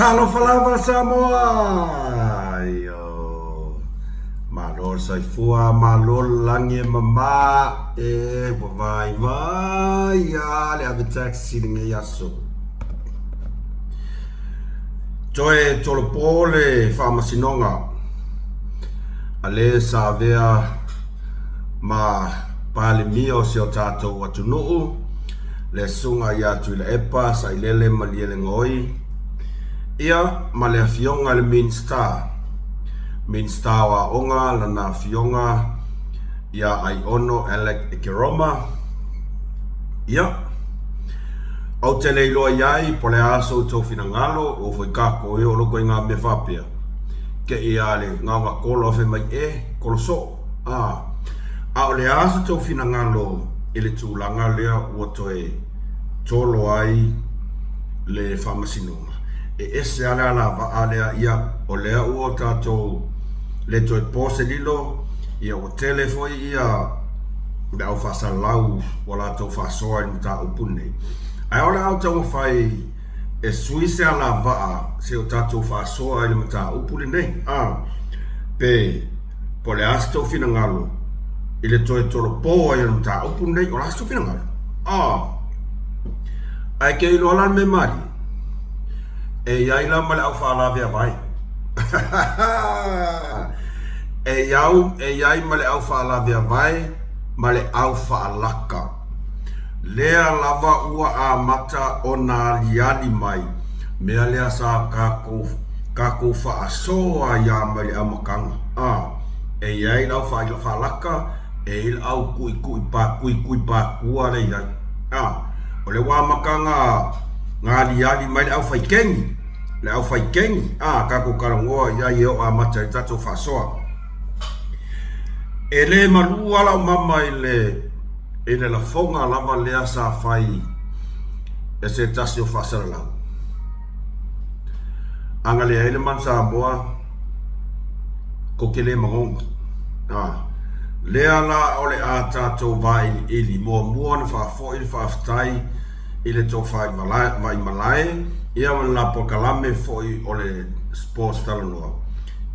Talofa lava Samoa! Io. Malo le soifua, malo le lagi e mama, e ua vaivai a le ave taxi lenei aso. Toe tolopo le faamasinoga a le sa avea ma Palemia o si o tatou atunuu, le Susuga ia Tuilaepa Sailele Malielegaoi, ia ma le Afioga i le Minisita, Minisita o Aoga lana Afioga ia Aiono Alec Ekeroma, ia, ou te le iloa i ai po o le a so outou finagalo, ua foi kākou e oo loko i ngā mea faapea, te i a le gaoga kolo a fai mai e, kolo soo, a, a o le a so outou finagalo i le tulaga lea ua toe tolo ai le faamasinoga. E ese lava le alavaa lea, ia, o lea ua tatou le toe po se lilo, ia ua tele foi ia le au faasalalau ua latou faasoa i le mataupu lenei. Ae o le a ou taumafai e sui se alavaa se o tatou faasoa i le mataupu lenei, a, pe po o le a se tou finagalo i le toe tolopo ai o le mataupu lenei, o le a se tou finagalo? A, ae ke iloa la le mea malie, e i ai la ma le au faalaveavae. E i au, e i ai ma le au faalaveavae ma le au faalaka. Lea lava ua amata ona aliali mai mea lea sa kakou kakou faasoa ai a mai le amataga. A, e i ai le au faalaka, e i ai le au kuikui pa kuikui pakua lea i ai. A, o le ua amataga na aliali mai le au faikeni, le au faikeni, a, kakou talanoa i ai e oo amata i le tatou faasoa. E le malū lava lau mama i le i le lafoga lava lea sa fai e se tasi o faasalalau. A na leai le Manu Samoa, ko te le magogo. A, lea la o le a tatou vailiili muamua ona faafoi le faafetai i le tofa i Vaimalae, ia ma le la polokalame foi o le Sports Talanoa,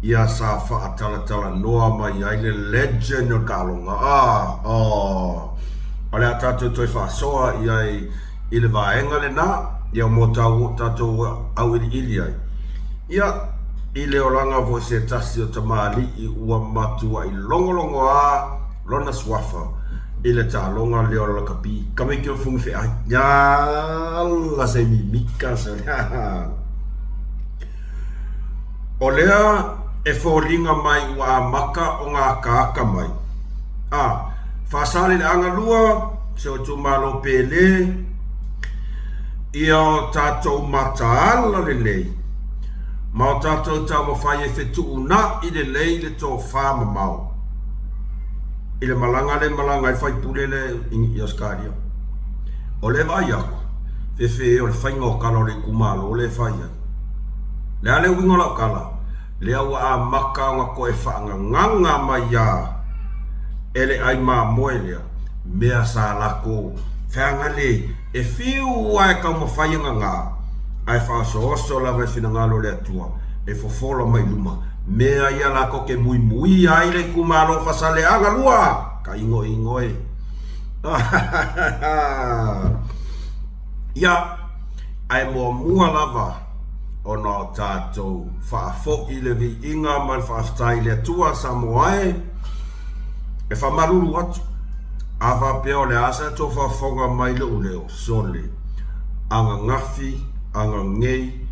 ia sa faatalatalanoa mai ai le legend o le taaloga. A, oh, o le a tatou toe faasoa i ai i le vaega lena, ia mo tau, tatou auiliili ai. Ia, i le olaga foi se tasi o tamalii ua matuai logologoa lona suafa i le taaloga lea o le lakapi, tamaiti o le Fofoga Fe'ai. Ia se mimika se O lea e foliga mai ua amata ona akaaka mai. A, Faasaleleaga 2, si ou itumalo pele, ia o tatou mataala lelei ma o tatou taumafai e fetuuna'i lelei le tofa mamao i le malaga lea e malaga ai le faipule lea i Ausetalia. O lea e vaai atu, fefe o le faiga o tala o le itumalo lea e fai ai. Le a le uiga o lau tala? Lea ua amata ona toe faagagaga mai lava e le ai mamoe lea mea sa latou feagale e fiu lava e taumafai e gaga, ae faaosooso lava i finagalo o le Atua e fofola mai luma mea ia latou te muimuia ai le itumalo o Fasaleaga 2! Ka igoigo e! Ia, ae muamua lava ona o tatou faafoi le viiga ma le faafetai i le Atua Samoa e, e faamalulu atu, a faapea o le a sa tou faafofoga mai i lou leo, sole, ananafi, ananei,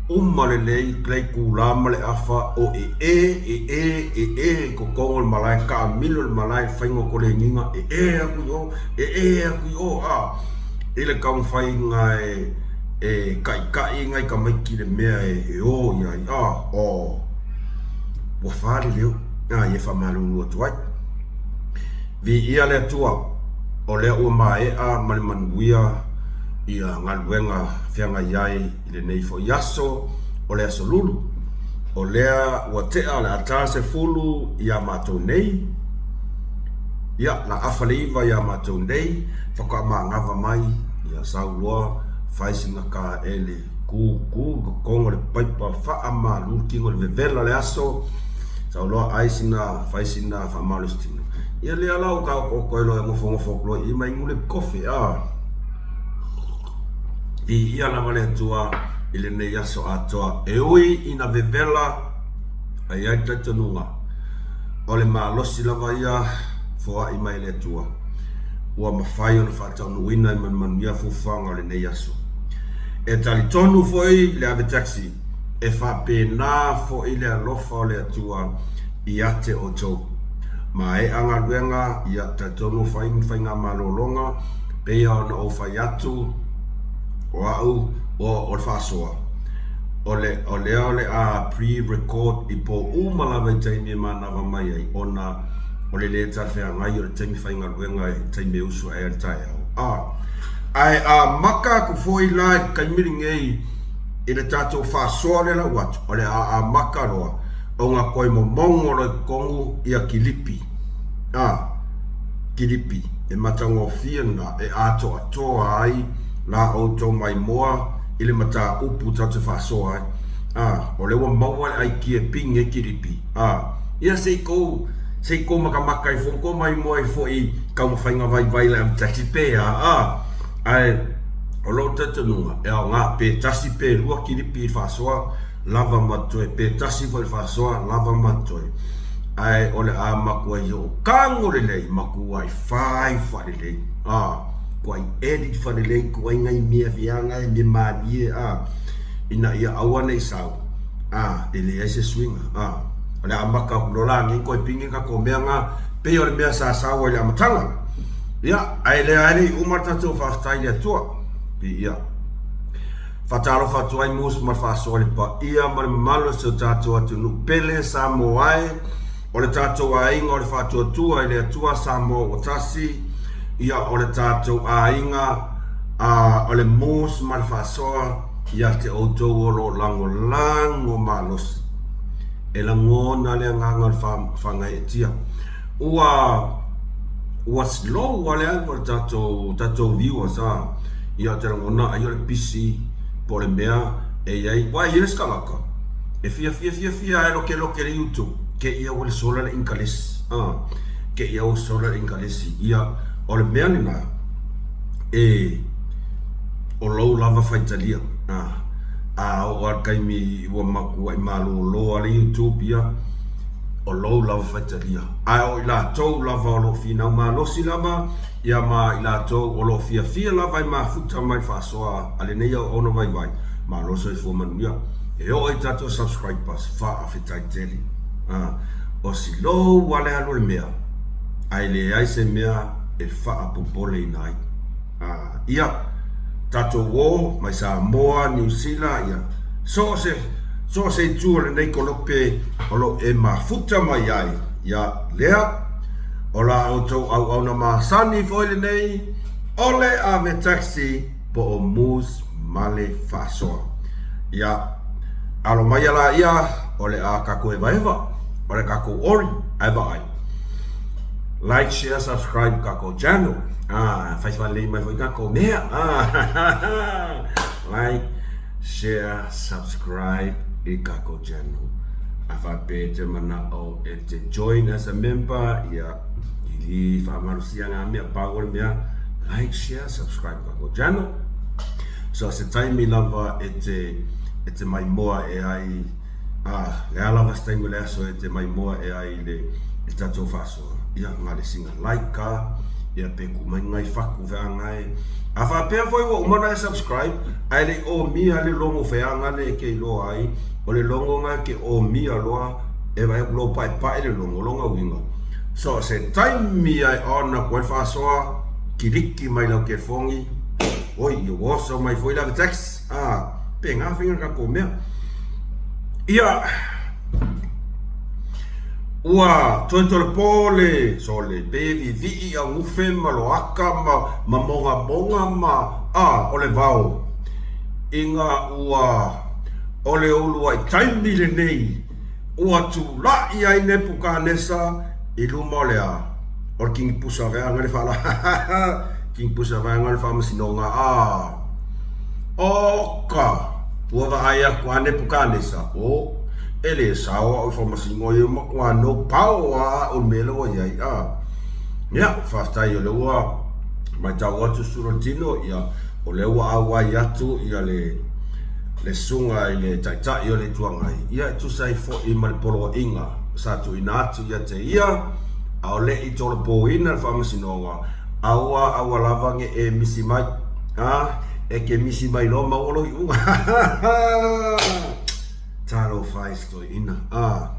uma lelei le itula ma le afa o e e, e e, e e i totonu o le malae, taamilo i le malae, faiga o toleniga, e e atu i o, e e atu i o, a, i le taumafaiga e, e taʻitaʻi nai tamaiti i le mea e o i ai, a, o, ua fa le leo, a, ia faamalulu atu ai. Viia le Atua, o lea ua maea ma le manuia ia galuega feagai ai i lenei foi aso, o le aso Lulu. O lea ua tea le ata 10 iā matou nei, ia, la afa le 9 iā matou nei, faatoa manava mai, ia sau loa, fai sina taele. Kūkū i totonu o le paipa faamalu le tino i le vevela o le aso, sau loa ai sina, fai sina faamalositino. Ia lea la ua taotooto ai loa e nofonofo atu loa i i ma inu le kofe, a. Viia lava le Atua i lenei aso atoa. E ui ina vevela, ae i ai le talitonuga, o le malosi lava ia foai mai e le Atua, ua mafai ona faataunuuina i manumanuia fuafuaga o lenei aso. E talitonu foi le ave taxi, e faapena foi le alofa o le Atua ia te outou. Maea galuega, ia talitonu fai ni faiga malologa, pei ona ou fai atu, o au, o le faasoa, o le, o lea o le a pre-record i po uma lava i taimi e manava mai ai, ona o le lē talafeagai o le taimi faigaluega i le taimi e usu ae ai le taeao. A. Ae amata atu foi la i le taimi lenei i le tatou faasoa lea lau atu, o le a amata loa ona toe momono loa i totonu ia kilipi. A. Kilipi, e matagofie lena e atoatoa ai la outou maimoa i le mataupu tatou te faasoa ai. A, o lea ua maua le aikia e pine ai kilipi. A, ia se i tou, se i tou matamata ifo ma tou maimoa ifo i taumafaiga vaivai a le ave taxi pe a, a. Ae o lou talitonuga, e aoga pe tasi pe lua kilipi i le faasoa, lava ma totoe, pe tasi foi i le faasoa, lava ma totoe. Ae o le a matuai hoʻokago lelei, matuai fai faalelei, a, tuai edit faalelei, tuai nai mea feaga e mea malie, a, ina ia aua ne i sau, a, e leai se suiga, a. O le a amata atu loa la nei toe pine tatou mea na, pei o le mea sa sau ai i le amataga. Ia, ae lea e le i uma le tatou faafetai i le Atua. Viia. Faatalofa atu ai Moose ma le faasoa i le paia ma le mamalu o si o tatou atunuu pele Samoa e, o le tatou aiga o le faatuatua i le Atua Samoa ua tasi, ia o le tatou aiga a o le Moose ma le faasoa ia te outou o lo o lagolago malosi. E lagona le agaga o le faagaeetia. Ua ua slow lava le alu a le tatou tatou viewers a. Ia ou te lagona ai o le pisi po o le mea e i ai, aua e i ai le isi tagata e fiafia fiafia lava e lokeloke i le youtube ke ia ua le sola le English a, ke ia ua sola le English. Ia o le mea lena e o lou lava faitalia a, a oo lava i le taimi ua matuai malolo lava le youtube ia o lou lava faitalia. Ae o i latou lava o lo o finau malosi lava, ia ma i latou o lo o fiafia lava e mafuta mai le faasoa a lenei auauna vaivai, malo soifua manuia. E oo i tatou subscribers, faafetai tele. A, o si lou lava le alu o le mea, ae leai se mea e faapopoleina ai. A, ia, tatou o mai Samoa, Niu Sila, ia, so o se, so o se itu o lenei kolope o lo o e mafuta mai ai, ia, lea, o la outou auauna masani foi lenei, o le ave taxi po o Moose ma le faasoa. Ia, alo maia laia, o le a tatou evaeva, o le tatou ori, ae vaai. Like, share, subscribe tatou channel. Ah, fai faalelei mai foi tatou mea. Ah, like, share, subscribe i tatou channel. A faapea e te manao e te join as a member, ia, i faamalosia ngā mea, pau o le mea, like, share, subscribe tatou channel. So se taimi lava e te, e te maimoa e ai, a, le a lava se taimi o le aso e te maimoa e ai i le, i le tatou faasoa, ia, ngā le singa like ka, ia pe ku mai ngai faku feaga e. A faapea foi ua uma ona e subscribe, ae le i omia le logo feaga le e ke iloa ai, o le logo nga ke omia loa, e vaai atu loa ua paepae le logo, lona uiga, so se taimi a e on atu ai le faasoa, kiliki mai lau telefoni, oi, ia ua oso mai foi le ave tax, a, pe nga faiga le tatou mea. Ia, ua toe tolopo le sole pe vivii augufe ma loaka ma ma mogamoga ma, a, o le vao, ina ua o le uluai taimi lenei ua tulaʻi ai Nepukanesa i luma o le a, o le kinipusa veaga le faala, kinipusa veaga le faamasinoga, a, oka! Ua vaai aku a Nepukanesa, o, e le sao aʻu i faamasino ia makuā no pao a aʻu i le mea lea ua i ai, a. Ia, faafetai o lea ua matau atu sulu o le tino, ia, o lea ua auai atu ia le, le susuga i le Taitai o le Itu Agai, ia e tusa ai foi ma le poloaiga sa tuuina atu ia te ia, a o le i tolopoina le faamasinoga, aua aua lava ne e misi mai, a, e ke misi mai loa maua lou iuga. Talofa e si toeaina, a.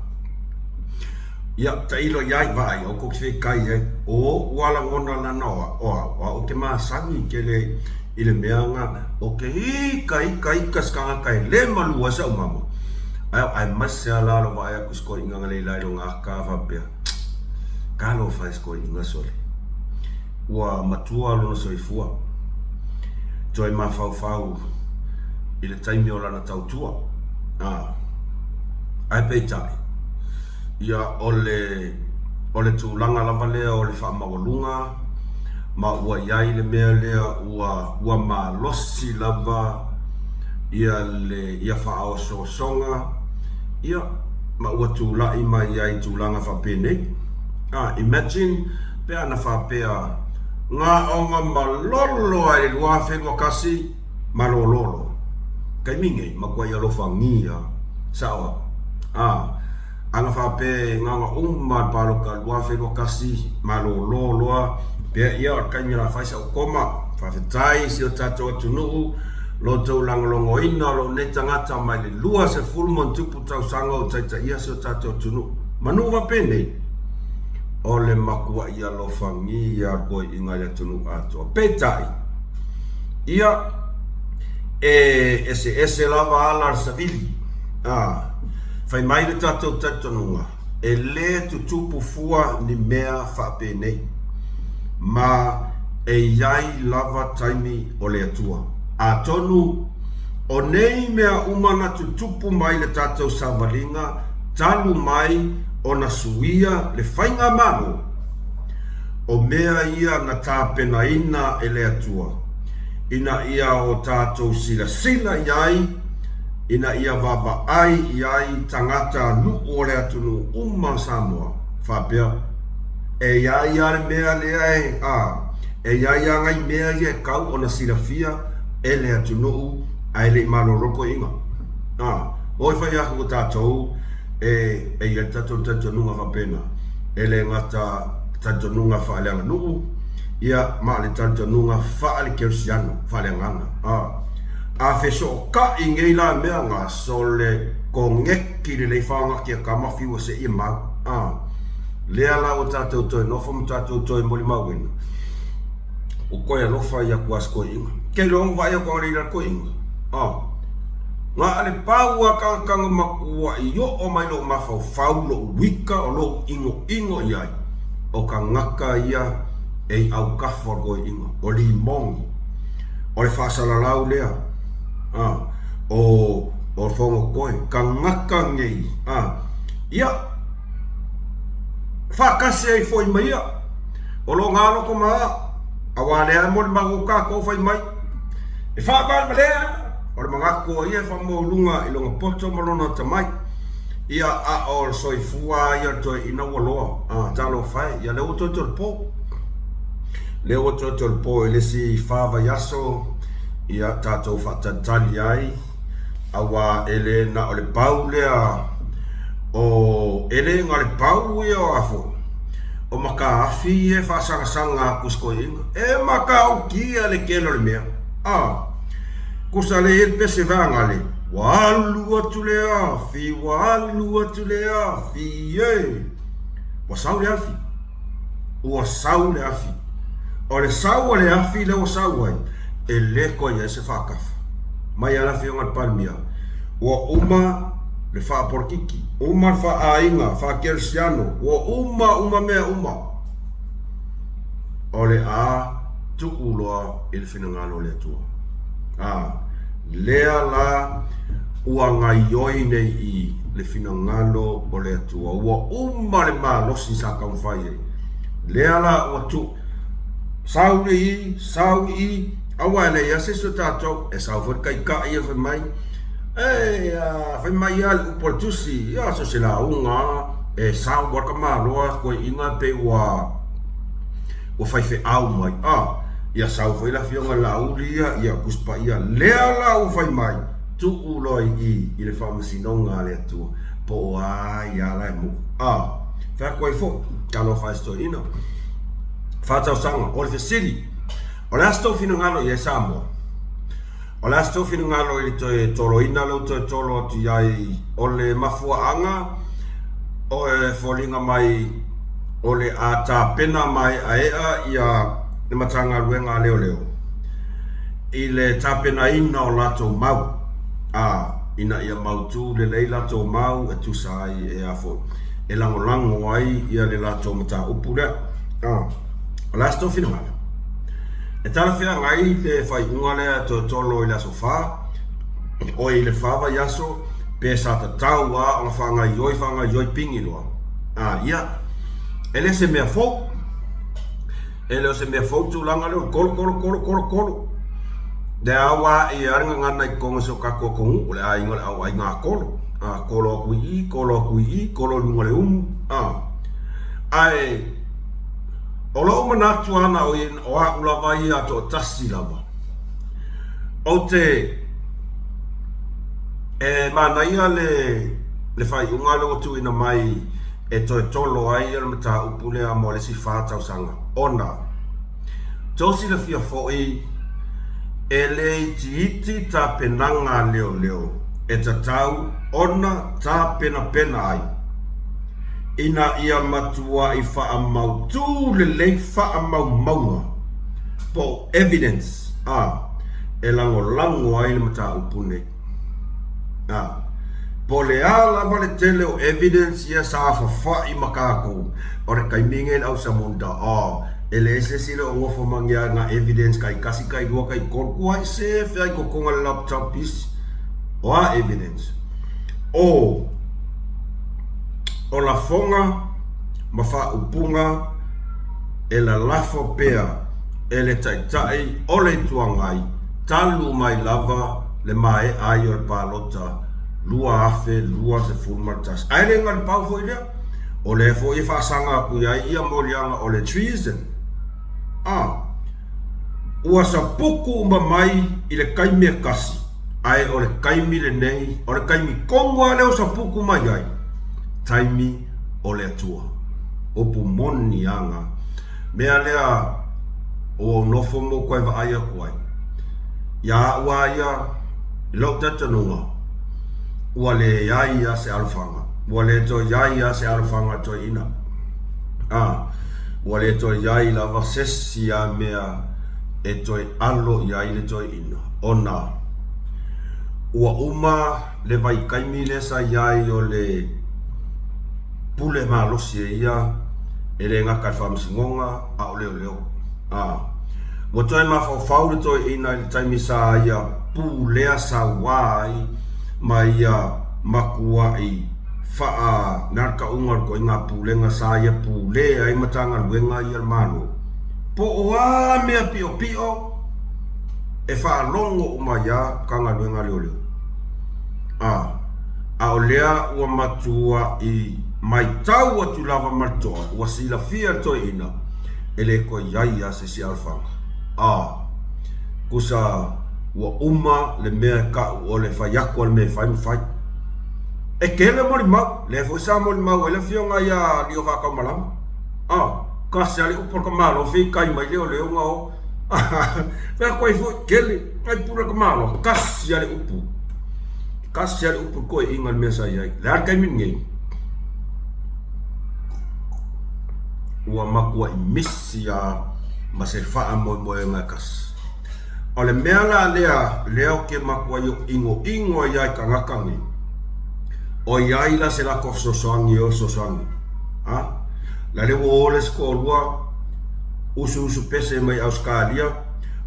Ia, tailo i ai, vaai, aua kou te fekai ai. O ua lagona lana o au, o au, o au ke masani tele i le mea na, o ke ika, ika, ika se tagata e le malu ai saʻu mama. Ae, aemaise lava la lou vaai atu i si toeaina na leila i lona ata faapea, Talofa e si toeaina sole. Ua matua lona soifua, toe mafaufau i le taimi o lana tautua. A, ae peitai, ia o le, o le tulaga lava lea o le faamaualuga ma ua i ai le mea lea ua, ua malosi lava ia le, ia faaosoosoga, ia, ma ua tulai mai ai i tulaga faapenei. A, imagine pe ana faapea gaoga malolo lava i le 2021, malolo loa. Taimi nei, matuai alofagia, sao au. A, ana faapea e gaoga uma le palota 2021, malolo loa, pea ia o le taimi o le a fai sau koma. Faafetai i si o tatou atunuu, lo outou lagolagoina o lou nei tagata mai le 20 ma ona tupu tausaga o taitaia si o tatou atunuu. Manu faapenei, o le matuai alofagia o le toeaiina i le atunuu atoa. Peitai, ia, e eseese lava ala o le savili. A, fai mai le tatou talitonuga, e le tutupu fua ni mea faapenei, ma e i ai lava taimi o le Atua. Atonu, o nei mea uma na tutupu mai le tatou savaliga talu mai ona suia le faigamalo, o mea ia na tapenaina e le Atua, ina ia o tatou silasila i ai, ina ia vaavaai i ai tagata nuu o le atunuu uma o Samoa, faapea, e i ai lava le mea lea e, a, e i ai lava nai mea ia e tau ona silafia e le atunuu ae le i malolo le toeaina. A, oi fai aku o tatou e, e i ai le tatou talitonuga faapena, e le gata talitonuga faaleaganuu, ia ma le talitonuga faale-kerisiano, faaleagaga. A, a fesootai nei la mea na sole koneki lelei faogati a tama fiu e seia mau. A, lea la ua tatou toe nofo ma tatou toe molimauina, ua toe alofa ia atu a si toeaina. Ke iloa ona vaai atu analeila i le toeaina. A, na o le pau lava tagata na matuai oo mai lou mafaufau, lou uika, o lou inoino i ai, o tagata ia e i autafa o le toeaina, o limoni, o le faasalalau lea, a, o, o le fonotoe, tagata nei, a, ia, faatasi ai foi ma ia, o lo na loto ma a, aua lea e molimau o tatou fai mai, e faavalevalea, o le manatu o ia e faamaualuga i lona poto ma lona atamai. Ia, a o le soifua lava ia o le toeaina ua loa, a, talofa e, ia lea ua toe tolopo. Lea ua toe tolopo i le isi fa vaiaso, ia tatou faatalitali ai, aua e le na o le pau lea o, e le na o le pau ia o a foi, o mataafi ia e faasagasaga atu i si toeaina. E matautia le tele o le mea, a. Kusa le i ai le pese vaega le, ua alu atu le afi, ua alu atu le afi, e! Ua sau le afi. Ua sau le afi. O le sau a le afi lea ua sau ai, e le toe i ai se faatafa. Mai lava le afioga i le Palemia, ua uma le faapolokiki, uma le faaaiga, faakerisiano, ua uma uma mea uma. O le a tuu loa i le finagalo o le Atua. A, lea la ua gaioi nei i le finagalo o le Atua. Ua uma le malosi sa taumafai ai. Lea la ua tuu, sau i i, sau i i, aua e leai lava se isi o tatou, e sau foi le taitai ia fai mai, E a fai mai a le upu a le tusi, ia so se lauga a, e sao a le tamaloa toeaiina pei ua ua faifeau mai a, ia sau foi le afioga i le Laauli ia, ia Tusi Paia lea la ua fai mai, tuu loa i i i le faamasinoga a le Atua, po o ai a la e moʻo a. Fai atu ai foi, talofa e se toeaina. Faatausaga, o le fesili, o le a se tou finagalo i ai Samoa? O le a se tou finagalo i le toe toloina lea ua toe tolo atu i ai? O le mafuaaga e foliga mai o le a tapena maeaea ia le Matagaluega a Leoleo i le tapenaina o latou mau, a, ina ia mautu lelei latou mau e tusa ai e a foi, e lagolago ai ia le latou mataupu lea. A, o le a se tou finagalo? E talafeagai le faaiuga lea e toe tolo i le aso fa, oi i le fa vaiaso, pe sa tatau lava ona faagaoioi faagaoioi pigi loa. A, ia, e le se mea fou. E le o se mea fou le tulaga lea o le tolo tolo tolo tolo tolo. Lea lava ua ae lava le gagana i totonu o si o tatou atunuu, o le aiga o le au aiga tolo. A, tolo atu i i, tolo atu i i, tolo i luga o le umu, a. Ae O lou manatu ana o a'u lava ia toatasi lava. Ou te e manaia le le faaiuga lea ua tuuina mai e toe tolo ai le mataupu lea mo le isi fa tausaga ona tou silafia foi e le itiiti tapenaga a leoleo e tatau ona tapenapena ai. ina ia matuai faamautū lelei faamaumauga po o evidence a e lagolago ai le mataupu nei. A po o le a lava le tele o evidence ia sa fafa'i ma tatou, o le taimi nei le ausamunda a e leai se isi e le o nofo ma ni ana evidence taitasi, tailua, taitolu, tuai sefe ai totonu o le laptop isi. O a evidence? O O lafoga ma faaupuga e lalafo pea e le Taitai o le Itu Agai talu mai lava le maea ai o le palota 2021. Ae le galupau foi lea, o lea foi e faasaga atu i ai ia moliaga o le treason. A. Ua sapuku uma mai i le taimi e tasi, ae o le taimi lenei, o le taimi tonu lava lea ua sapuku mai ai, taimi o le Atua. Upu moni ana mea lea ua ou nofo ma ou toe vaai atu ai. Iā au lava ia, i lou talitonuga, ua leai lava se alofaga, ua le toe i ai lava se alofaga i toeaiina. A. Ua le toe i ai lava se isi a mea e toe alo i ai le toeaina, ona ua uma le vaitaimi lea sa i ai o le pule malosi e ia e le gata i le faamasinoga a o leoleo. A ua toe mafaufau le toeaina i le taimi sa ia pulea sauā ai ma ia matuai Faa na tauga o le ituaiga pulega sa ia pule ai Matagaluega ia le Malo, po o a mea piopio e faalogo uma ai a Matagaluega a Leoleo. A, a o lea ua matuai maitau atu lava ma le toa, ua silafia le toeaina e le toe i ai a se isi alofaga. A, tusa ua uma le mea e tau o le fai atu a le mea e fai ma fai. E tele molimau, lea foi sa molimau ai le afioga ia Lio Vaataumalama. A, kasi lava le upu a le tamaloa feitai mai leoleo na o. Fai atu ai foi, tele, nai pule tamaloa, kasi lava le upu. Kasi lava le upu i toeaiina i le mea sa i ai. O le a le taimi lenei? Ua matuai misi lava ma se faamoemoega e tasi. O le mea la lea, lea ou te matuai inoino ai lava i tagata nei, ʻoiai la se latou fesoasoani e o fesoasoani. A, la lea ua o le isi toalua usuusu pese mai Ausetalia,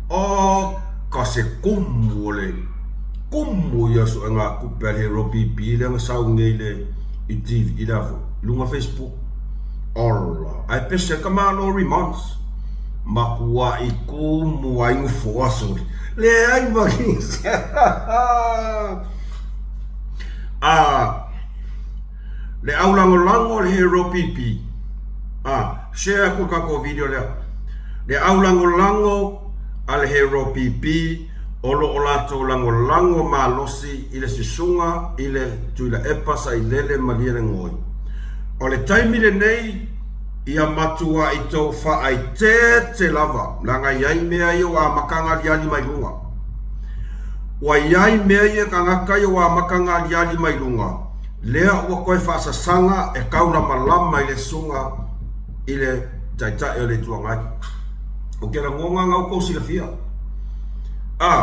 o ka se kumu o le kumu ia suegatupe a le Hero BB lea na sau nei i le i TV i le a foi, i luga o Facebook. Ola, ae pese ka Malo remonths. Makuaʻi kumu ai nofoa sole. Leai ma nisi. A le aulagolago a le Hero PP, a share aku le tatou video lea. Le aulagolago a le Hero PP o lo o latou lagolago malosi i le susuga i le Tuilaepa Sailele Malielegaoi. O le taimi lenei, ia matuai tou faaeteete lava, leaga e i ai mea ia ua amata ona aliali mai luga. Ua i ai mea ia tagata ia ua amata ona aliali mai luga, lea ua toe faasasaga e taulamalama i le susuga i le Taitai o le Itu Agai. Ou te lagona na outou silafia. A,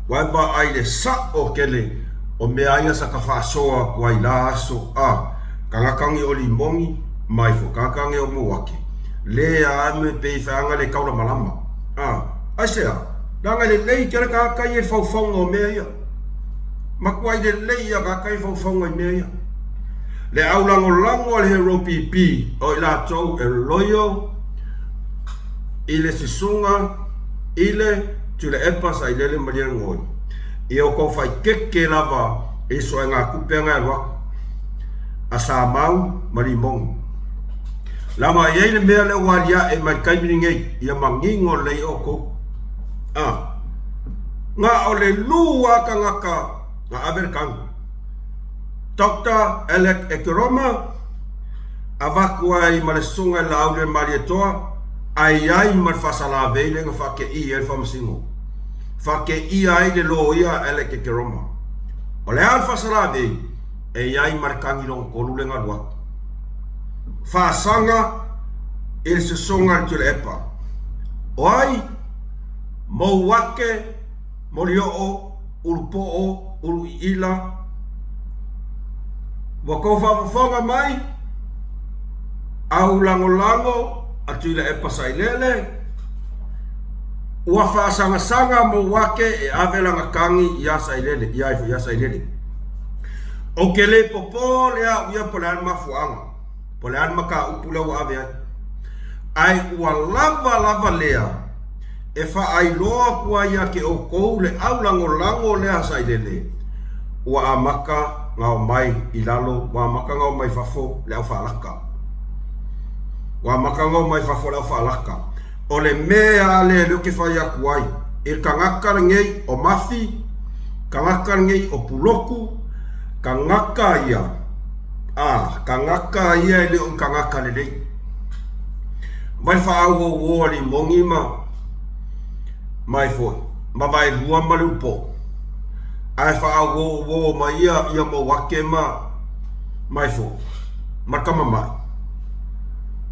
ua e vaai i le sa'o tele o mea ia sa ta faasoa atu ai i la aso, a, tagata nei o Limoni mai foi, tagata nei o Mouake, lea a me pei feaga le taulamalama. A, aisea? Leaga e lelei tele tagata ia i faufauga o mea ia. Matuai lelei ia tagata ia i faufauga i mea ia. Le aulagolago a le Hero PP o i latou e loyal i le susuga i le Tuilaepa Sailele Malielegaoi. Ia outou faaeteete lava i suaigatupe na e alu atu a Samau ma Limoni. Leaga e i ai le mea lea ua aliae mai le taimi lenei, ia manino lelei outou. A, na o le lu lava tagata na ave le tagi. Doctor Alec Ekeroma, avatu ai ma le Susuga i le Laauli o le Malietoa, ae i ai ma le faasalavei lea na faateia ai le Faamasino. Faateia ai le loia a Alec Ekeroma. O le a le faasalavei? E i ai ma le tagi lona tolu lea na alu atu. Faasaga i le Susuga i le Tuilaepa. O ai? Mouake Molioo, Ulupoo, Uluiila. Ua tou faafofoga mai, au lagolago a Tuilaepa Sailele, ua faasagasaga Mouake e ave lana tagi ia Sailele, ia ifo ia Sailele. Ou te le popo le au ia po o le a le mafuaaga, po o le a le mataupu lea ua ave ai. Ae ua lava lava lea e faailoa atu ai ia te outou le aulagolago lea a Sailele, ua amata na omai i lalo, ua amata na omai i fafo le aufaalaka. Ua amata na omai i fafo le aufaalaka. O le mea lea lea ou te fai atu ai, i le tagata lenei o Mafi, tagata lenei o Puloku, tagata ia, a, tagata ia e le o ni tagata lelei. Vai faaauauo a Limoni ma mai foi, ma Vaelua ma Leupoo, ae faaauauo mai ia ia Mouake ma mai foi, ma Tamamai.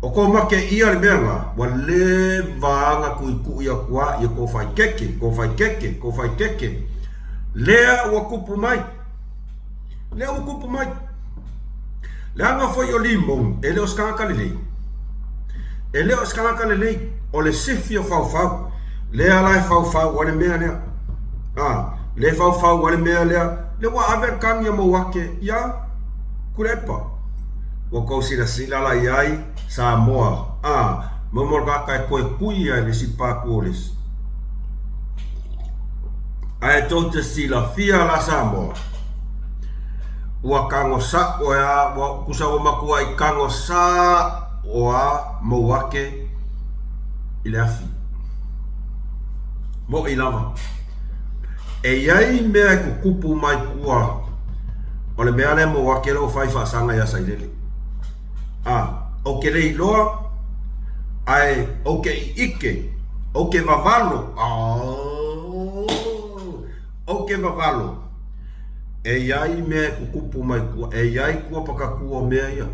O kou make ia le mea na, ua leva na tuitui atu a ia kou faikeke, kou faikeke, kou faikeke. Lea ua tupu mai. Lea ua tupu mai. Leaga foi o Limoni, e le o se tagata lelei. E le o se tagata lelei. O le sifi o faufau. Lea la e faufau ai le mea lea. A, lea e faufau ai le mea lea. Lea ua ave le tagi a Mouake ia Tuilaepa. Ua tou silasila la i ai Samoa. A, momo le tagata e toe tui ai le isi patu o le isi. Ae tou te silafia la Samoa, ua tago sa'o e a, ua tusa ua matuai tago sa'o a Mouake i le afi. Mo'i lava. E i ai mea e tutupu mai tua o le mea lea Mouake lea ua fai faasaga ia Sailele. A, ou te le iloa, ae ou te ʻiʻike, ou te wawalo, ou te wawalo, e i ai mea e kukupu mai tua, e i ai tua pakakū o mea ia.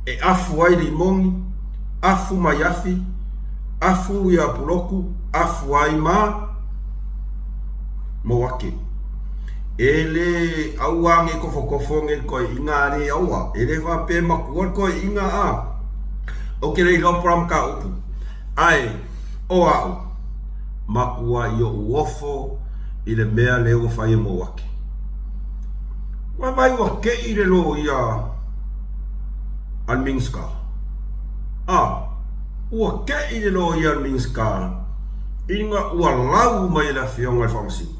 E afu ai limoni, afu mai afi, afu ia puloku, afu ai ma Mouake. E le aua nei kofokofo nei toeaiina a le aua, e le faapea matua le toeaiina a. Ou te le iloa po o le a mataupu, ae o au, matua i ou ofo i le mea lea ua fai e Mouake. Ua vaai ua te'i le loia a le Minisita. A, ua te'i le loia a le Minisita ina ua lau mai e le Afioga i le Faamasino.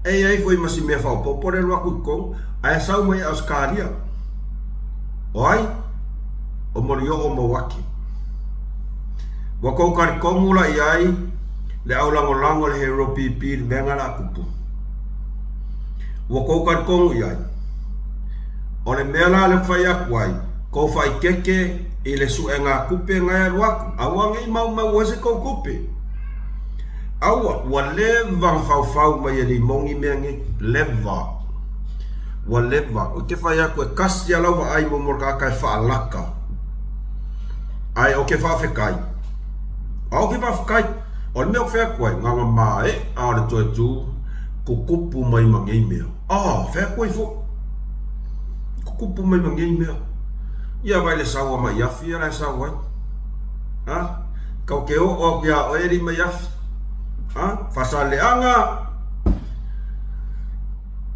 E i ai foi ma si mea faaopoopo le alu aku i totonu, ae sau mai Ausekalia. O ai? O Molioo Mauake. Ua tou talitonu la i ai le au lagolago i le Hero PP i le mea lena o le a tupu? Ua tou talitonu i ai? O le mea la lea ou te fai atu ai, tou faaeteete i le suegatupe lena e alu atu, aua ne i maumau ai se tou tupe. Aua, ua leva ona faufau mai e Limoni mea nei. Leva. Ua leva. Ou te fai atu e tasi lava lau vaai mo le tagata e faalata. Ae ou te faafetai. A ou te faafetai. O le mea ou te fai atu ai, na ona maea o le toe tu, tutupu mai ma nei mea. Ah, fai atu ai foi. Tutupu mai ma nei mea. Ia vaai le sau a Maiafi ia la e sau ai. Ha? Kau ke oo aku iā oe alii Maiafi. Ha? Fasaleaga!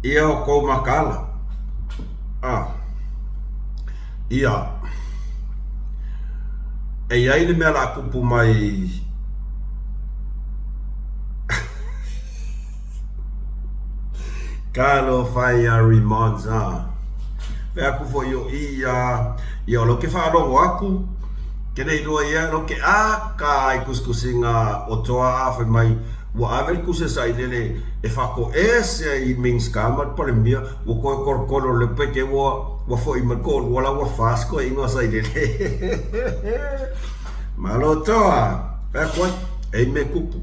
Ia o kou makaala. A. Ia. E i ai le mea o le a tupu mai Talofa e ia Rimonza. Fai aku foi o ia, ia o lea ou te faalogo atu, ke le iloa ia, lea ou te aka i tusitusiga o Toa a fai mai ua ave le tusi a Sailele e faatoese ai i Minsta ma le Palemia, ua toe tolotolo lea pe te ua ua foi mai le toalua la ua fa se toeaina o Sailele. Malo Toa! Fai atu ai, e i mea tupu.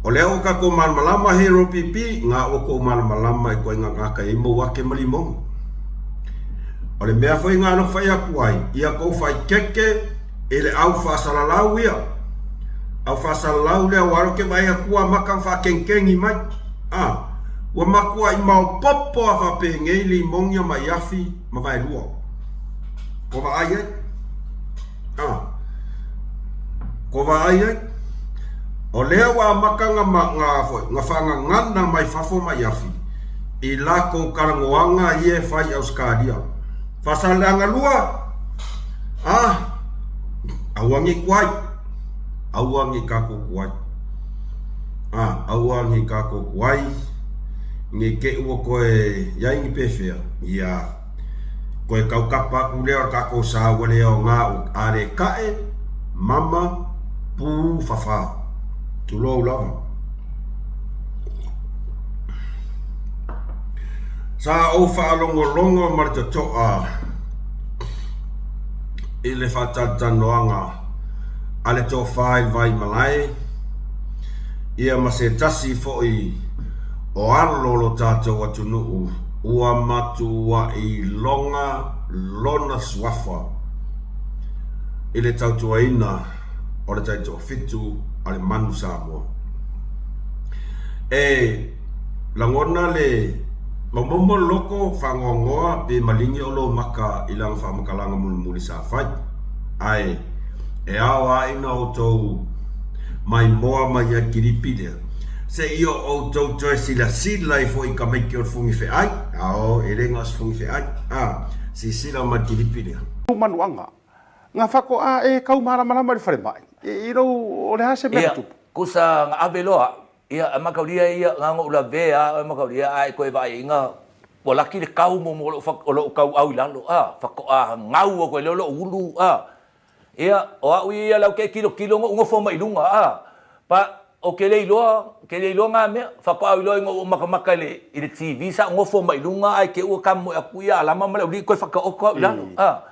O lea ua tatou malamalama Hero PP, nga ua tou malamalama i koiga gata i mou ake ma limoga. O le mea foi nga no fai atu ai, ia tou faikeke i le au faasalalau ia. Au faasalalau lea ua alo ke vaai atu ua amata ona faakengkengi mai. A, ua matuai maopopo a faapenei limogi a Maiafi ma Vaelua. Ua vaai ai. A, ko vaai ai. O lea ua amata nga, nga, foi, nga faagagana mai fafo mai afi i lakou talanoaga ia e fai i Ausekalia. Faasaleaga lua, a, aua nei kuai, aua nei kakou kuai. A, aua nei kakou kuai, nei te i ua toe iai ni pefea, ia. Koe kaukapa aku lea o le kakou sa ua le aoga o a le kaʻe, mama, pū, fafā. Tulou lava. Sa ou faalogologo ma le totoa i le faatalatalanoaga a le tofa i le Vaimalae, ia ma se tasi foi o alo o lo tatou atunuu ua matuai iloga lona suafa i le tautuaina o le taitoafitu a le Manu Samoa. E lagona le maumaumo loko faanoanoa pe maligi o lou maka i lana faamatalaga mulimuli sa fai, ae e ao lava ina outou maimoa mai ai kilipi lea. Se i o outou toe silasila ifo i tamaiti o le fugifeai, ao, e le na o se fugifeai, a, silasila mai i le kilipi lea. Manuaga, nga fakoa e kau malamalama i le falemai, i lou, o le a se mea Ia, na tupu? kusa nga ave loa a'u, ia, a makaulia ia nga ngo'u lavea a makaulia ae koe vaai ai nga ua laki le kau muamua o lo'u o lo'u kau'au i lalo a, fako'a gau aku ai lea o lo'u ulu a. Ia, o a'u ia la ou te kilokilo ngo'u nofo mai i luga a, pa, Ou te le iloa, ke le iloa ngā mea. Faatoa iloa ina ua makamaka i le, i le TV, sa ou nofo mai i luga ae te i ua kamoe aku ia alama ma le auli'i koe whakaoko au i lalo. A,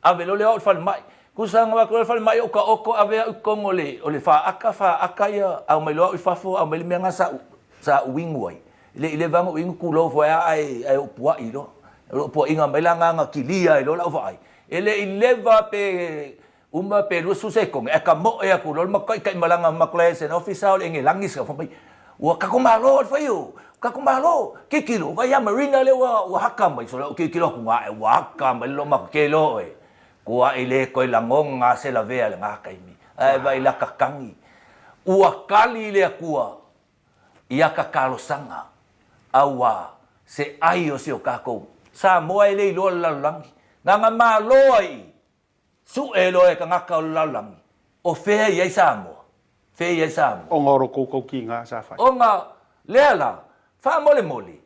ave loa lea o au i le falemai. Kusa nga wako le falemai o kaoko ave au i totonu o le, o le whaaka, whaaka ia, au mai loa au i fafo, au mai le mea nga sa u, sa u ingu ai. Le i leva ona u ingu kulou foi a ae, ae ou pua'i loa. O lou pua'iga mai la nga nga kilia ai loa lau vaai. E le i leva pe Uma pe 20 sekone, ae ka moe aku loa le matou taitaimalaga ma matou liaison officer o le Engelagi sa fai mai, ua tatou malo le fai o, tatou malo, tilotilo, vaai ia Marina lea ua ua haka mai, so ou tilotilo atu na ua haka mai le loa matou ke loa oe, kua i le toe lagona se lavea i lena taimi, ae vaai la tatagi, ua kali le Atua ia ka talosaga auā se ai o si o tatou Samoa e le iloa le lalolagi, na na malo ai i Sue loa e tagata o le lalolagi, o fea i ai Samoa? Fea i ai Samoa? Ona o lo kou kaukiga sa fai. Ona. Lea la, faamolemole,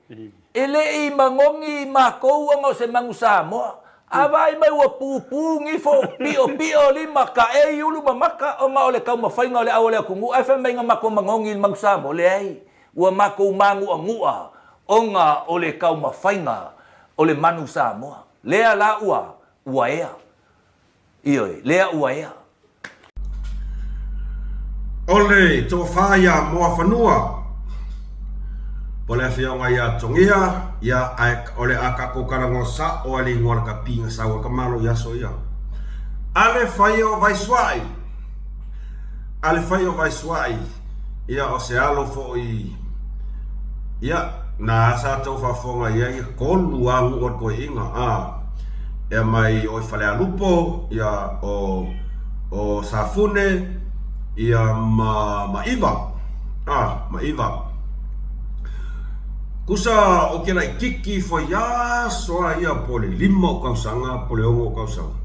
e le i magogi makou ona o se manu Samoa, a vaai mai ua pupu gifo, piopio lima, kaei ulu ma maka ona o le taumafaiga o le au a le atunuu, ae fai mai na matou magogi i le manu Samoa. Leai, ua matou manu'anu'a ona o le taumafaiga o le manu Samoa. Lea la ua, ua ea. Ioe, lea ua ea. O le tofa ia Moafanua, o le afioga ia Togia, ia ae o le a tatou talanoa sa'o ai le igoa o le kapi na sau ai ka malo i aso ia. A le fai o Vaisua'i, a le fai o Vaisua'i, ia o se alo fo'i, ia na sa tou faafofoga i ai, e kolu a nuu o le toeaina, a. E mai o i Falealupo, ia o o Safune, ia ma ma Iva. A, ma Iva. Kusa o ke laititi foi aso a ia po le lima o tausaga po le ono o tausaga.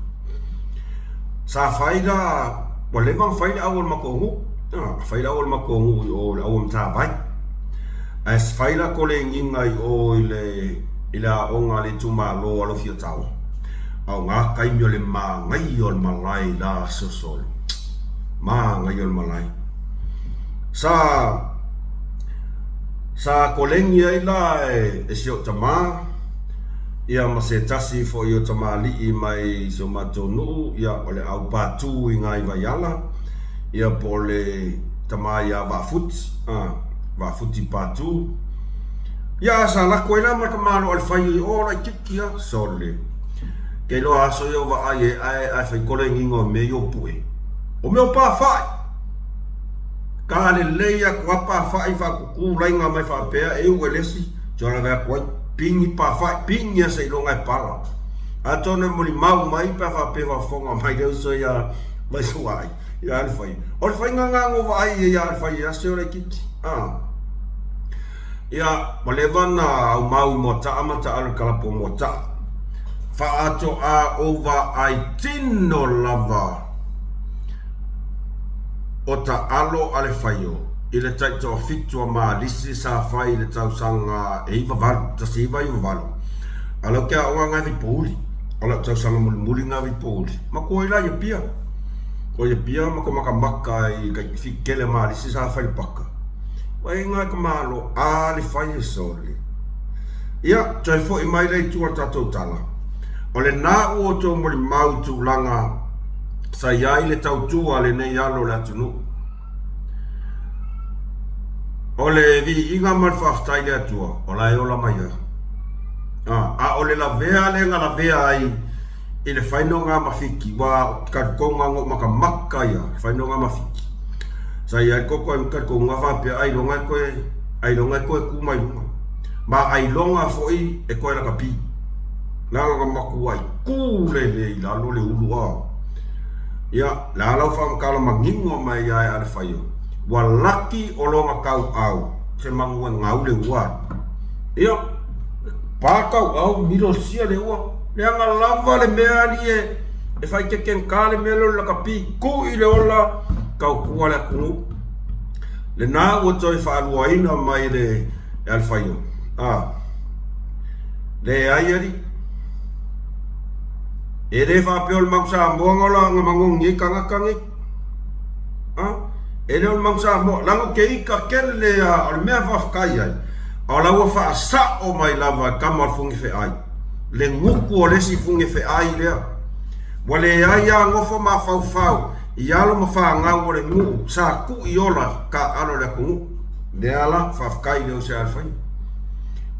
Sa fai la, ua leva ona fai le au o le matou nuu. A, fai le au o le matou nuu i o i le au o Matavai. Ae fai la koleniga i o i le i le aoga a le itumalo a Lofiataua, a o ngā taimi o le māgaia o le malae i la aso solo. Māgaia o le malae. Sa, sa koleni ai la e, e si o'u tamā, ia ma se tasi fo'i o tamalii mai si o matou nuu, ia o le aupātū i ngā i Vaiala, ia po o le tamā iā Vaafuti, a, Vaafuti Pātū. Ia sa lako ai la ma le tamaloa o le fai i o laititi a sole. Kei loa aso ia o vaai e ae ae fai kole nginga o mea i o pue. O mea o pāwhai. Ka lelei atu a pāwhai whaakuku lainga mai whaapea e u e lesi, te ora vea koe, pingi pāwhai, pingi asa i longa e pala. Atonu e moli mau mai pe a whaapea whafonga mai le uso ia mai suai, ia le whai. O le whainga ngā ngo vaai ia le whai e ase o laititi. Ah. Ia, ua leva na aumau i Moata'a ma taʻalo i Kalapo Moata'a. Faatoʻā ou vaai tino lava o taʻalo a le faio i le taitoafitu a Malisi sa fai i le tausaga e 98, 1998. A lau ke aoga nga Vipouli, o lau tausaga mulimuli nga Vipouli. Ma koe la ia pia. Koe ia pia ma ko makamaka i kai fikele Malisi sa fai le paka. Wai ngā ka malo a le whai e sole. Ia, toe foʻi mai le itu o le tatou tala. O le nā ua o tou molimau i tulaga sa i ai le tautū a lenei alo o le atunuu. O le viiga ma le faafetai i le Atua, o la e ola mai ai. A, a o le lavea lea na lavea ai i le fainoga mafiki, ua o talitonga ngo makamaka ia, le fainoga mafiki. Sa i ai koko ai talitonga faapea ailoga e koe, ailoga e koe ku mai luga. Ma ailoga foi e koe lakapi. Leaga na makuai ku lele i lalo le ulu a. Ia, le a lau whakamkala mangingo mai ia e ale whaio. Ua laki o longa kau au, te mangu e ngau le ua. Ia, pa kau au, miro sia le ua. Leaga lava le mea alii e e fai kekengka le mea lea o le lakapi, ku i le ola, tautua le atunuu. Lena ua toe faaluaina mai le e Alefaio. A, leai alii. E le faapea o le mau Samoa na ola na magogi ai tagata nei. A, e le o le mau Samoa. Leaga ou te ita tele a, o le mea faafetai ai, a o la ua faasao mai lava e tama o le Fogi Feai. Le gutu o le isi fuge feai lea. Ua leai a nofo mafaufau i alo ma fanau o le nuu sa kuʻi ola ka alo le atunuu. Lea la, faafetai le ose alfai.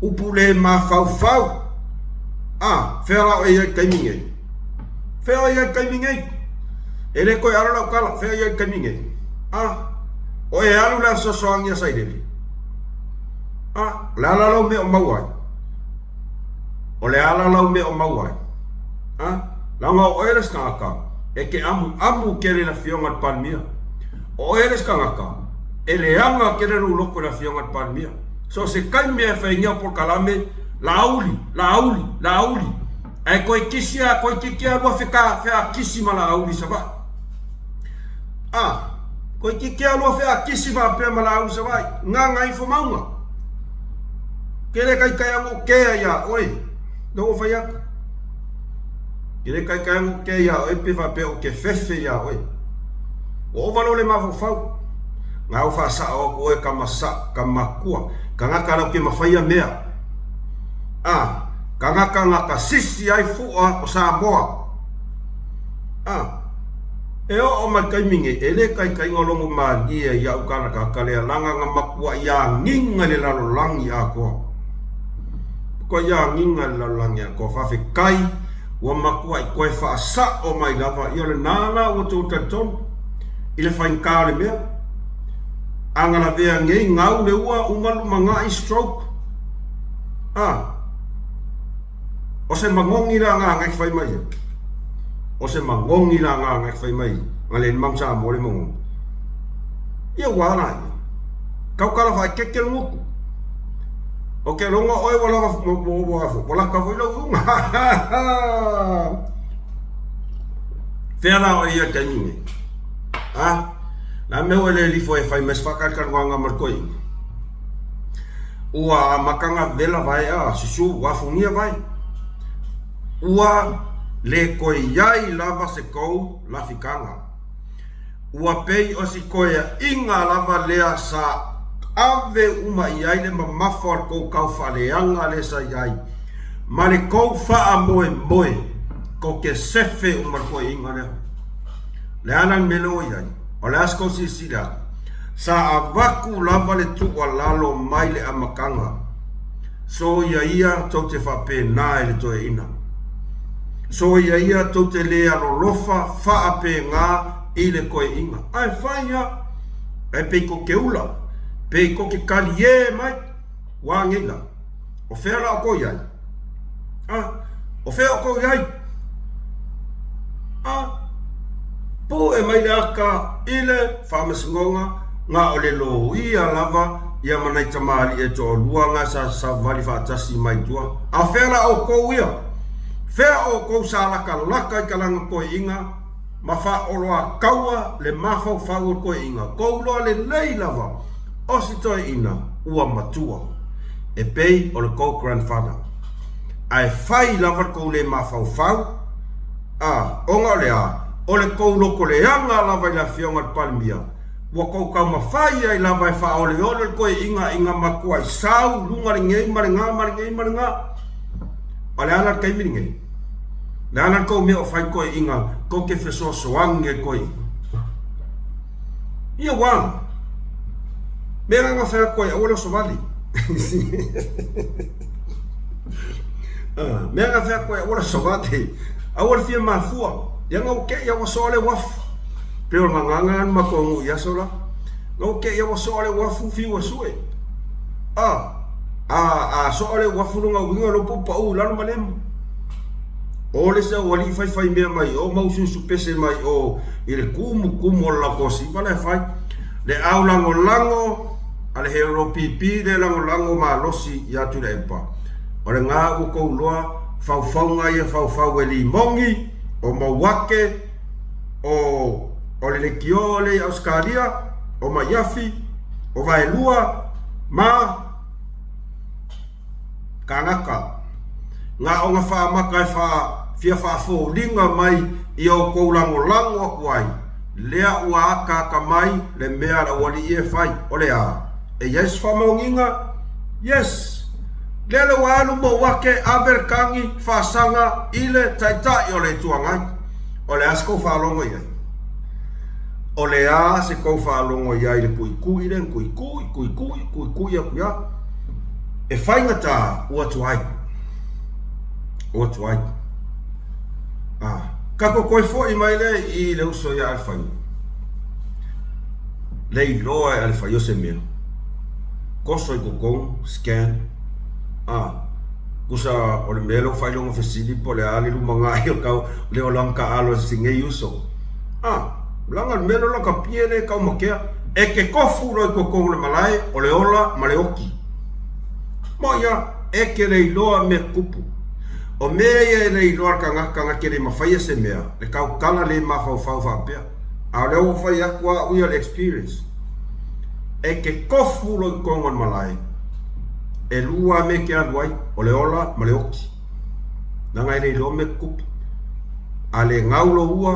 Upu le mafaufau. A, fea la o e i ai taimi nei? Fea o i ai taimi nei? E le toe alo lau tala, fea i ai taimi nei? A, o e alu le asoasoagia a Sailele. A, o le a la lau mea o maua ai? O le a la lau mea o maua ai? A, leaga o oe le isi tagata e te amuamu tele i le Afioga i le Palemia. O oe le isi tagata e leaga tele lou loto i le Afioga i le Palemia. So o se taimi e faingia o polokalame, Laauli, Laauli, Laauli, ae toe kisi a, toeitiiti a lua feka, feakisi ma Laauli i Savaii. A, toeitiiti a lua feakisi faapea ma Laauli i Savaii, gagaifomauga. Ke le kaikai anga o kea iā oe, lea ua fai atu. Ke le kaikai anga o kea iā oe pe faapea o ke fefe iā oe. Ua ova loa le mafaufau. Nga ua faasao aku oe ka masa, ka makua, kangaka lau ke mafaia mea. A, kangaka nga ka sisi ai fua o Samoa. A, e oo mai taimi nei, e le kaikaiga o logo malie ia'u kanaka ka le alaga nga makua'i agiga i le lalolagi atoa. Makua'i agiga i le lalolagi atoa. Faafetai ua makua'i toe faasa'o mai lava ia o lena la ua tou talitonu i le faigata o le mea. A na lavea nei gau le ua uma lumana'i stroke. A. O se magogi la nga ngai fai mai ai. O se magogi la nga ngai fai mai nga le mang sa mo le magogi. Ia ua la ia. Kau kala fa keke nguku. O ke longa oe wala wa wala ka foi lau unga. Fea la o ia taimi nei. Ha? La me o le lifo e fai mes whakaikaruanga ma koi. Ua amata vela vae a susu ua afugia vae. Ua le koe iai lava se kou lafikaga. Ua pei o si koeaiga lava lea sa ave uma i ai le mamafa o le kou kaufaaleaga lea sa i ai ma le kou faamoemoe kou ke sefe uma le koeaiga lea. Le a la le mea lea ua i ai? O le a se kou silasila atu? Sa avatu lava le tuualalo mai le amataga, Soia ia tou te faapena i le toeaina. Soia ia tou te le alolofa faapena i le toeaina. Ae fai lava, ae pei tou te ula, pei tou te talie mai, ua a nei la? O fea la outou i ai? A, o fea outou i ai? A, pue mai le ata i le faamasinoga, na o le loia lava ia ma nai tamalii e toalua na sa savali faatasi mai tua. A o fea la outou ia? Fea outou sa lakalaka i ka lana toeaiina ma faaoloataua le mafaufau o le toeaina, tou loa lelei lava o si toeaina ua matua, e pei o le tou grandfather. Ae fai lava le tou le mafaufau, a, ona o le a? O le tou loto leaga lava i le afioga i le Palemia, ua tou taumafai ai lava e faaoleole le toeaina ina matuai sau i luga lenei ma lena ma lenei ma lena. A o le a la le taimi lenei? Le a la le tou mea o fai toeaiina tou te fesoasoani ai toeaiina? Ia ua ala. Mea la na fai atu ai aua le oso vale. Mea na fai atu ai aua le oso vale. Aua le fia mafua. Ia na ua kei ua soa le uafu. Pei o le gagana na matou nuu i aso la. Na ua kei ua soa le uafu fiu e sue. Ah. A, a soa le uafu lona uiga lo po pau i lalo ma lemu. O le se aualii faifai mea mai o ma usuusu pese mai o i le kumukumu o le lautosi ma le fai. Le au lagolago a le Hero PP le lagolago malosi ia Tuilaepa. O le ga ua tou loa faufauga ia faufau e limogi o Mauake o o le leitio le i Ausetalia o Maiafi o Vaelua ma Kanaka, na ona faamata e faa fia faafoliga mai i outou lagolago atu ai, lea ua akaaka mai le mea a le aualii e fai, o le a? E i ai se faamaoniga? Yes! Lea le ua alu mou ake ave le tagi faasaga i le Taitai o le Itu Agai. O le a se tou faalogo i ai? O le a se tou faalogo i ai i le tuitui lea na tuitui, tuitui, tuitui atu ia? E faigata ua tuai. Ua tuai. Ah, tatou toe foi mai lea i le uso ia Alefai. Le iloa e Alefai o se mea. Koso i totonu, scan. Ah, kusa o le mea lea ua faailoga fesili po o le a le lumanai o kau le olaga taalo e si nei uso. Ah, laga le mea lea o lakapie lea e taumatea. E te tofu loa i totonu o le malae o le ola ma le oti. Mo ia, e te le iloa mea tutupu. O mea ia e le iloa le tagata na te le mafaia se mea, le tautala le mafaufau faapea. A o lea ua fai atu au ia le experience. E te tofu loa i totonu o le malae. E lua mea e te alu ai, o le ola ma le oti. Leaga e le iloa mea tutupu. A le gau lou ua,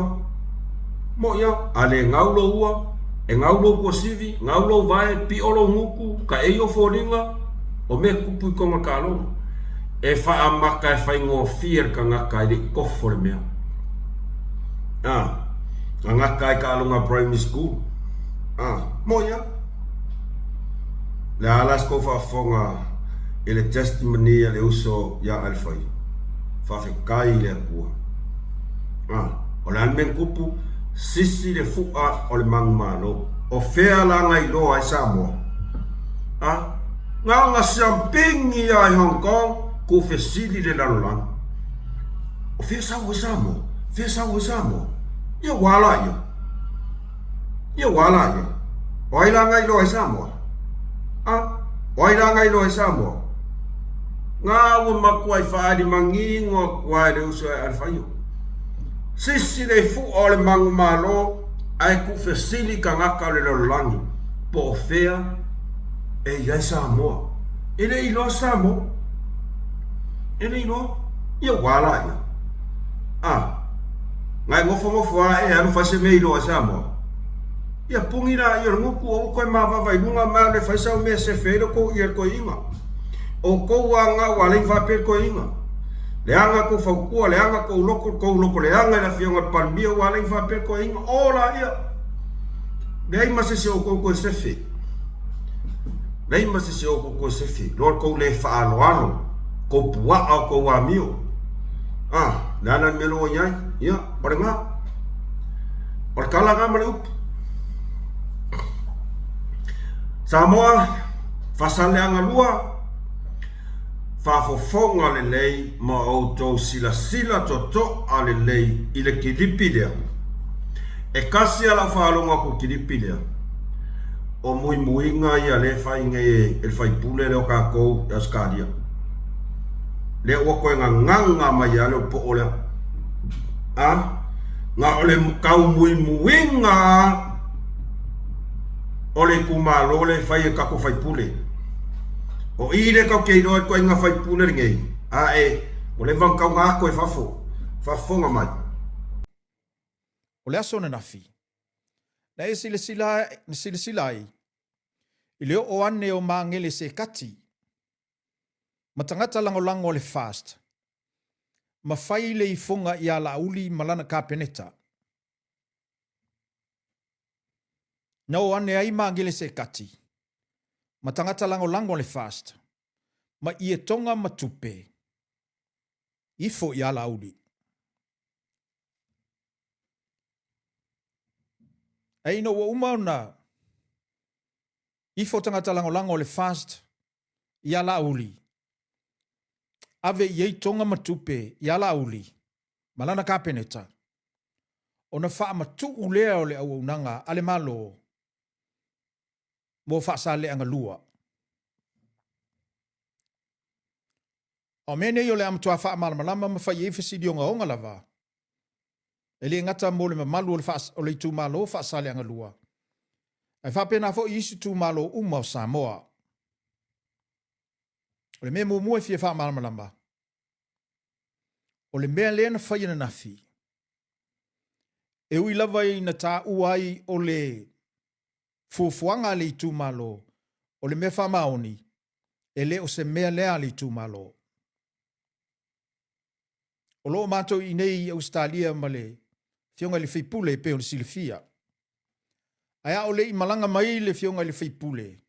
moʻi lava, a le gau lou ua, e gau lou tuasivi, gau lou vae, piʻo lou gutu, taei ou foliga, o mea tutupu i totonu o le taaloga. E faamata e faigofie le tagata e le i tofo le mea. A, gagata ai taaloga primary school. A, moʻi lava. Le a la se tou faafofoga i le testimony a le uso ia Alefai? Faafetai i le Atua. A, o le a le mea na tupu? Sisi le fu'a o le manumalo. O fea la na iloa ai Samoa? A, na ona siampini lava i Hong Kong, tuufesili le lalolagi. O fea sau ai Samoa? Fea sau ai Samoa? Ia ua ala ia. Ia ua ala ia. O ai la na iloa ai Samoa? A, o ai la na iloa ai Samoa? Na ua matuai faaali manino atu lava e le uso e Alefaio. Sisi le fu'a o le manumalo ae tuufesili tagata o le lalolagi po o fea e i ai Samoa. E le iloa Samoa. E le iloa. Ia ua ala ia. A, na e nofonofo lava e alu fai se mea iloa ai Samoa. Ia puni laia o le gutu aua toe mavava i luga ma alu e fai sau mea e sefe ai le tou ia le toeaina. Outou lava na ua alai faapea le toeaina. Leaga tou fautua, leaga tou loto, tou loto leaga i le afioga i le Palemia ua alai faapea le toeaina. O laia! Leai ma se isi o outou toe sefe. Leai ma se isi o outou toe sefe. Loa le tou le faaaloalo, tou puaa o tou amio. A, le a la le mea lea ua i ai? Ia, o lena. O le tala lena ma le upu. Samoa, Faasaleleaga 2, Faafofoga lelei ma outou silasila totoa lelei i le kilipi lea. E kasi lava lau faalogo atu i le kilipi lea, o muimuiga ia lea e fai nei e le faipule lea o tatou i Ausetalia. Lea ua toe gagaga mai lava le poo lea. A, na o le tau muimuiga lava o le itumalo lea e fai e tatou faipule. O i lea tatou te iloa ai le ituaiga faipule lenei, ae ua leva ona tau ato i fafo, faafofoga mai. O le aso ananafi, na e silasila, na silasila ai i le oo ane o Magele Sekati ma tagata lagolago a le FAST ma fai le ifoga iā Laauli ma lana Kapeneta. Na o ane ai Magele Sekati ma tagata lagolago a le FAST ma ietoga ma tupe ifo iā Laauli. Ae ina ua uma ona ifo tagata lagolago o le FAST iā Laauli, ave i ai toga ma tupe iā Laauli ma lana Kapeneta, ona faamatuu lea o le auaunaga a le Malo mo Faasaleleaga 2. A o mea nei o le a matua faamalamalama ma fai ai fesili ogaoga lava, e le gata mo le mamalu o le, o le itumalo Faasaleleaga 2, ae faapena foi i isi itumalo uma o Samoa. O le mea muamua e fia faamalamalama, o le mea lea na fai ananafi, e ui lava ina taua ai o le fuafuaga a le itumalo, o le mea faamaoni, e le o se mea lea a le itumalo. O lo o matou i inei i Ausetalia ma le Afioga i le Faipule e pei ona silafia. Ae a o le i malaga mai le Afioga i le Faipule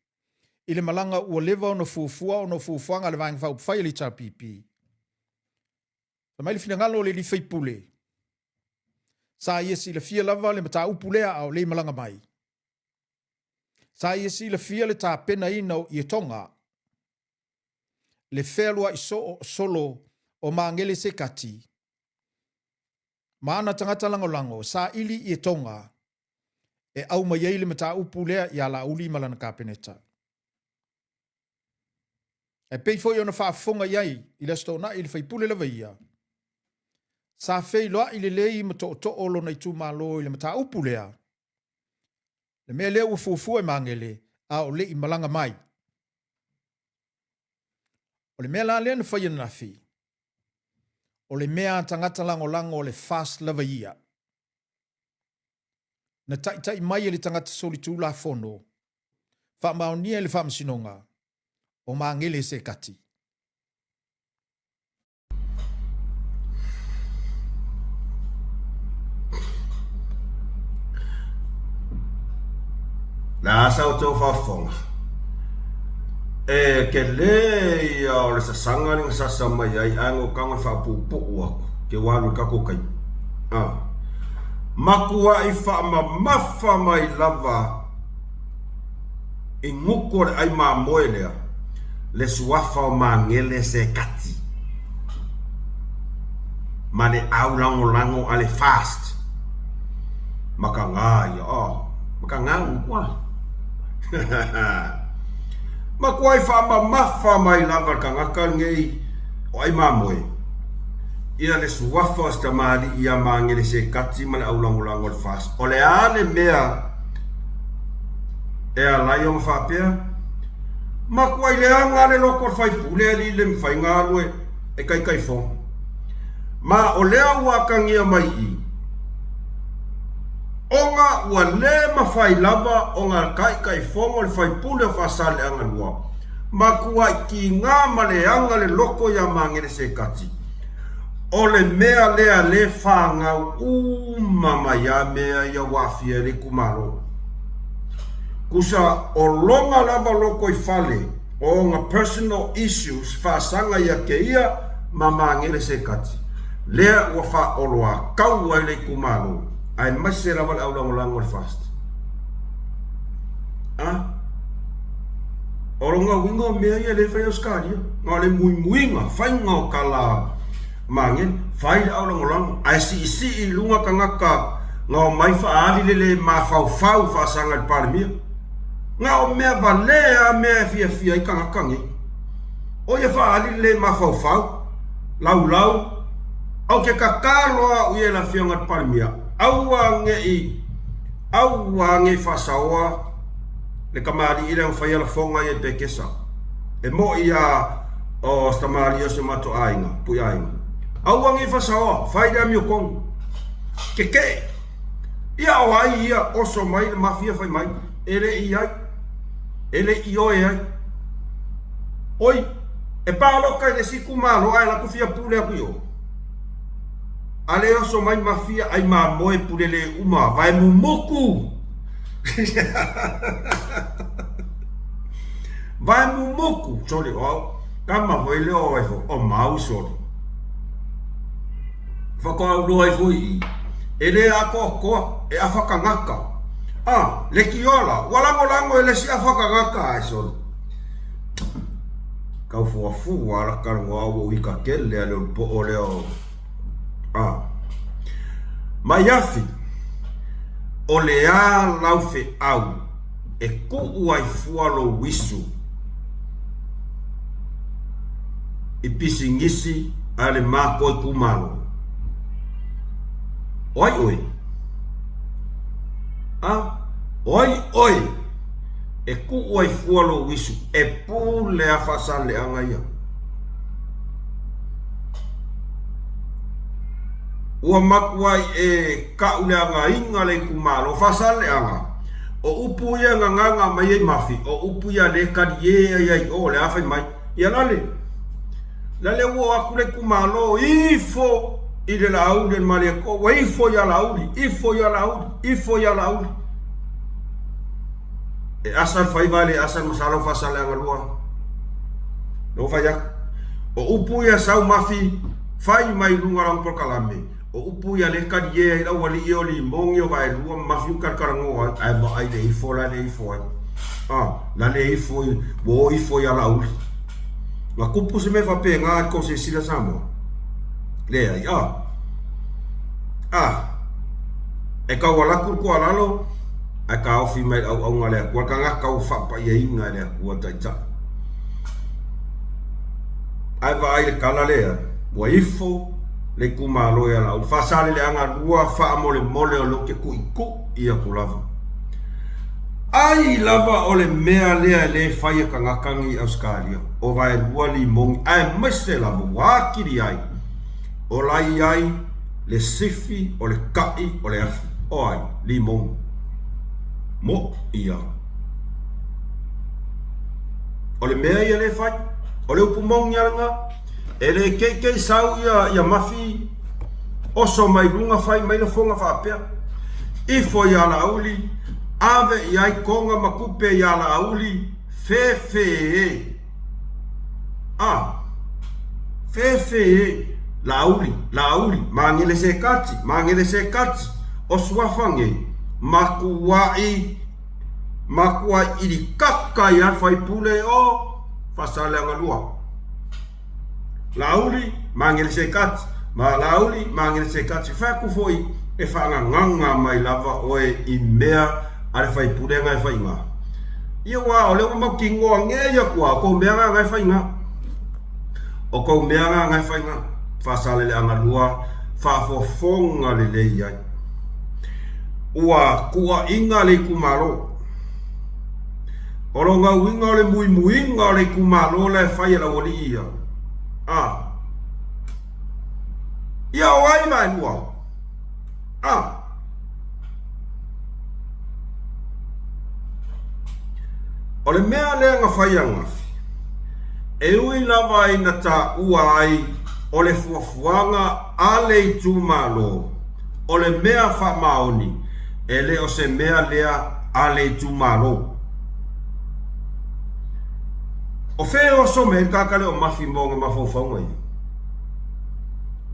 i le malaga ua leva ona fuafua ona o fuafuaga a le Vaega Faaupufai a le HRPP, fai mai le finagalo o le alii faipule, sa ia silafia lava le mataupu lea a o le i malaga mai. Sa ia silafia le tapenaina o ietoga, le fealuai soo solo o Magele Sekati ma ana tagata lagolago saili ietoga e aumai ai le mataupu lea iā Laauli ma lana Kapeneta. E pei foi ona faafofoga i ai i le Aso Toonai i le faipule lava ia, sa feiloai lelei ma tootoo lona itumalo i le mataupu lea, le mea lea ua fuafua e Magele a o le i malaga mai. O le mea la lea na fai ananafi, o le mea a tagata lagolago o le FAST lava ia. Na taitai mai e le tagata solitulafono, faamaonia e le Faamasinoga, o Magele Sekati. Le a sa outou faafofoga? E tele ia o le sasaga le na sasa mai ai ae na tago e faapuupuu atu ke ua alu i le tatou taimi. A matuai faamamafa mai lava i gutu o le ai mamoe lea le suafa o Magele Sekati ma le au lagolago a le FAST. Makaga ia, oh, makaga ua. Makuai faamamafa mai lava le tagata lenei o ai mamoe. Ia le suafa o si tamalii ia Magele Sekati ma le au lagolago a le FAST. O le a le mea e ala ai ona faapea? Makuai leaga le loko o le faipule alii le mafai ona alu e taitaifono. Ma o lea ua atagia mai i i, ona ua le mafai lava ona taitaifono le faipule o Faasaleleaga 2, matuai tiga ma leaga le loko ia Magele Sekati. O le mea lea le fanau uma mai a mea ia ua aafia ai le itumalo. Tusa o lona lava lotoifale o ona personal issues faasaga ia keia ma Magele Sekati, lea ua faaoloatau ai le itumalo aemaise lava le aulagolago o le FAST. A? O lona uiga o mea ia lea e fai e Ausetalia, na o le muimuiga, faiga o tala Magele, fai le aulagolago, ae siisii i luga tagata na omai faaali le le mafaufau faasaga i le Palemia. Na o mea valea lava mea e fiafia ai tagata nei. O ia faaali le le mafaufau, laulau, Ou te tatalo au ia i le Afioga i le Palemia, aua ne i, aua ne i faasaoa le tamalii lea na faia lafoga ia i Pekesa. E moi lava o se tamalii o si o matou aiga, Puiaiga. Aua ne i faasaoa, fai le amiotonu. Tetee. Ia o ai ia, oso mai le mafia fai mai, e le i ai, e le i ioe ai. Oi, e palota i le isi itumalo ae alu atu fia pule atu i o. A le oso mai mafia ai mamoe pule le uma, vae mumuku! Vae mumuku! Sole, o au, kama foi lea o ai foi, o mau sole. Whakaurua iho i i. E le atoatoa, e awha tangata. A, le kiola, ua lagolago e le isi awha tangata ae sole. Kau fuafua ala ka rongo au o ika kele a le po'o lea o a. Mai afi, o le a lau feau e ku'u ai fua lou isu i pisinisi a le matou itumalo. O ai oe? A, o ai oe e ku'u ai fua lou isu e pule a faasaleaga ia? Ua matuai e ka'uleagaina le itumalo faasaleaga. O upu ia e gagaga mai ai Mafi, o upu ia le talie ai ai o le a fai mai. Ia lale, lale ua o atu le itumalo ifo i le Laauli o le Malietoa, ua ifo ia Laauli, ifo ia Laauli, ifo ia Laauli. E asa le faiva le asa le masalo faasaleaga lua. Lou fai atu. O upu ia sau Mafi, fai mai luga o lana polokalame. O upu ia le talie ai lau alii o limogi o vaelua ma mafiu talatalanoa ai, ae vaai le ifo la le ifo ai. A, la le ifo i, ua o ifo ia Laauli. Na tupu se mea faapena i tou silasila Samoa? Leai, a. A, e tau alu atu le tualalo, ae taofi mai le auauna a le Atua, le tagata ua faapaiaina e le Atua taitai. Ae vaai le tala lea, ua ifo le itumalo ia Laauli. Faasaleleaga lua faamolemole o lea ou te tuitui atu lava. Ai lava o le mea lea e le fai e tagata nei i Ausetalia, o vaelua limogi aemaise lava ua atili ai o la i ai le sifi o le taʻi o le afi. O ai? Limogi. Moʻi ia. O le mea ia le fai. O le upu moni lava lena. E le keikei sau ia, ia mafi oso mai luga fai mai lafoga faapea. Ifo ia Laauli, ave i ai koga ma tupe ia Laauli, fefe e. A. Fefe e. Laauli, Laauli, magele se kati, magele se kati, o suafa nei, makuai, makuai ili kaka ia faipule o Faasaleleaga 2. Laauli, magele se kati, ma Laauli, magele se kati, fai atu foi e faagagaga mai lava oe i mea a le faipule nga e fai iga. Ia ua o lea ua mautinoa nei atu a o kou mea nga nga e fai iga. O kou mea nga nga e fai iga. Faasaleleaga 2, faafofoga lelei ai. Ua tuuaiga le itumalo. O lona uiga o le muimuiga o le itumalo la e fai e le aualii ia. A. Ia o ai vaelua? A. O le mea lea na fai ananafi, e ui lava ina taua ai o le fuafuaga a le itumalo, o le mea faamaoni, e le o se mea lea a le itumalo. O fea e oso mai ai le tagata lea o Mafi ma ona mafaufauga ia?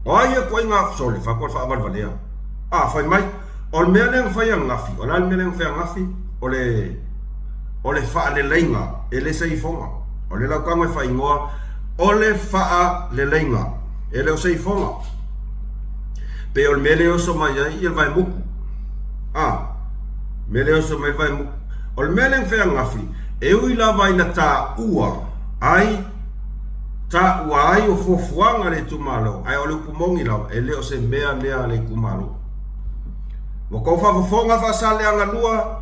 O ai ia ituaiga sole, faatoa le faavalevalea. A, fai mai, o le mea lea na fai ananafi, o le a le mea lea na fai ananafi? O le, o le faaleleiga, e le se ifoga. O le lautago e faaigoa, o le faaleleiga, e le o se ifoga. Pei o le mea lea e oso mai ai ia le vaemuku. A, mea lea e oso mai le vaemuku. O le mea lea na fai ananafi, e ui lava ina taua ai, taua ai o fuafuaga a le itumalo, ae o le upu moni lava, e le o se mea lea a le itumalo. Ua tou faafofoga Faasaleleaga 2,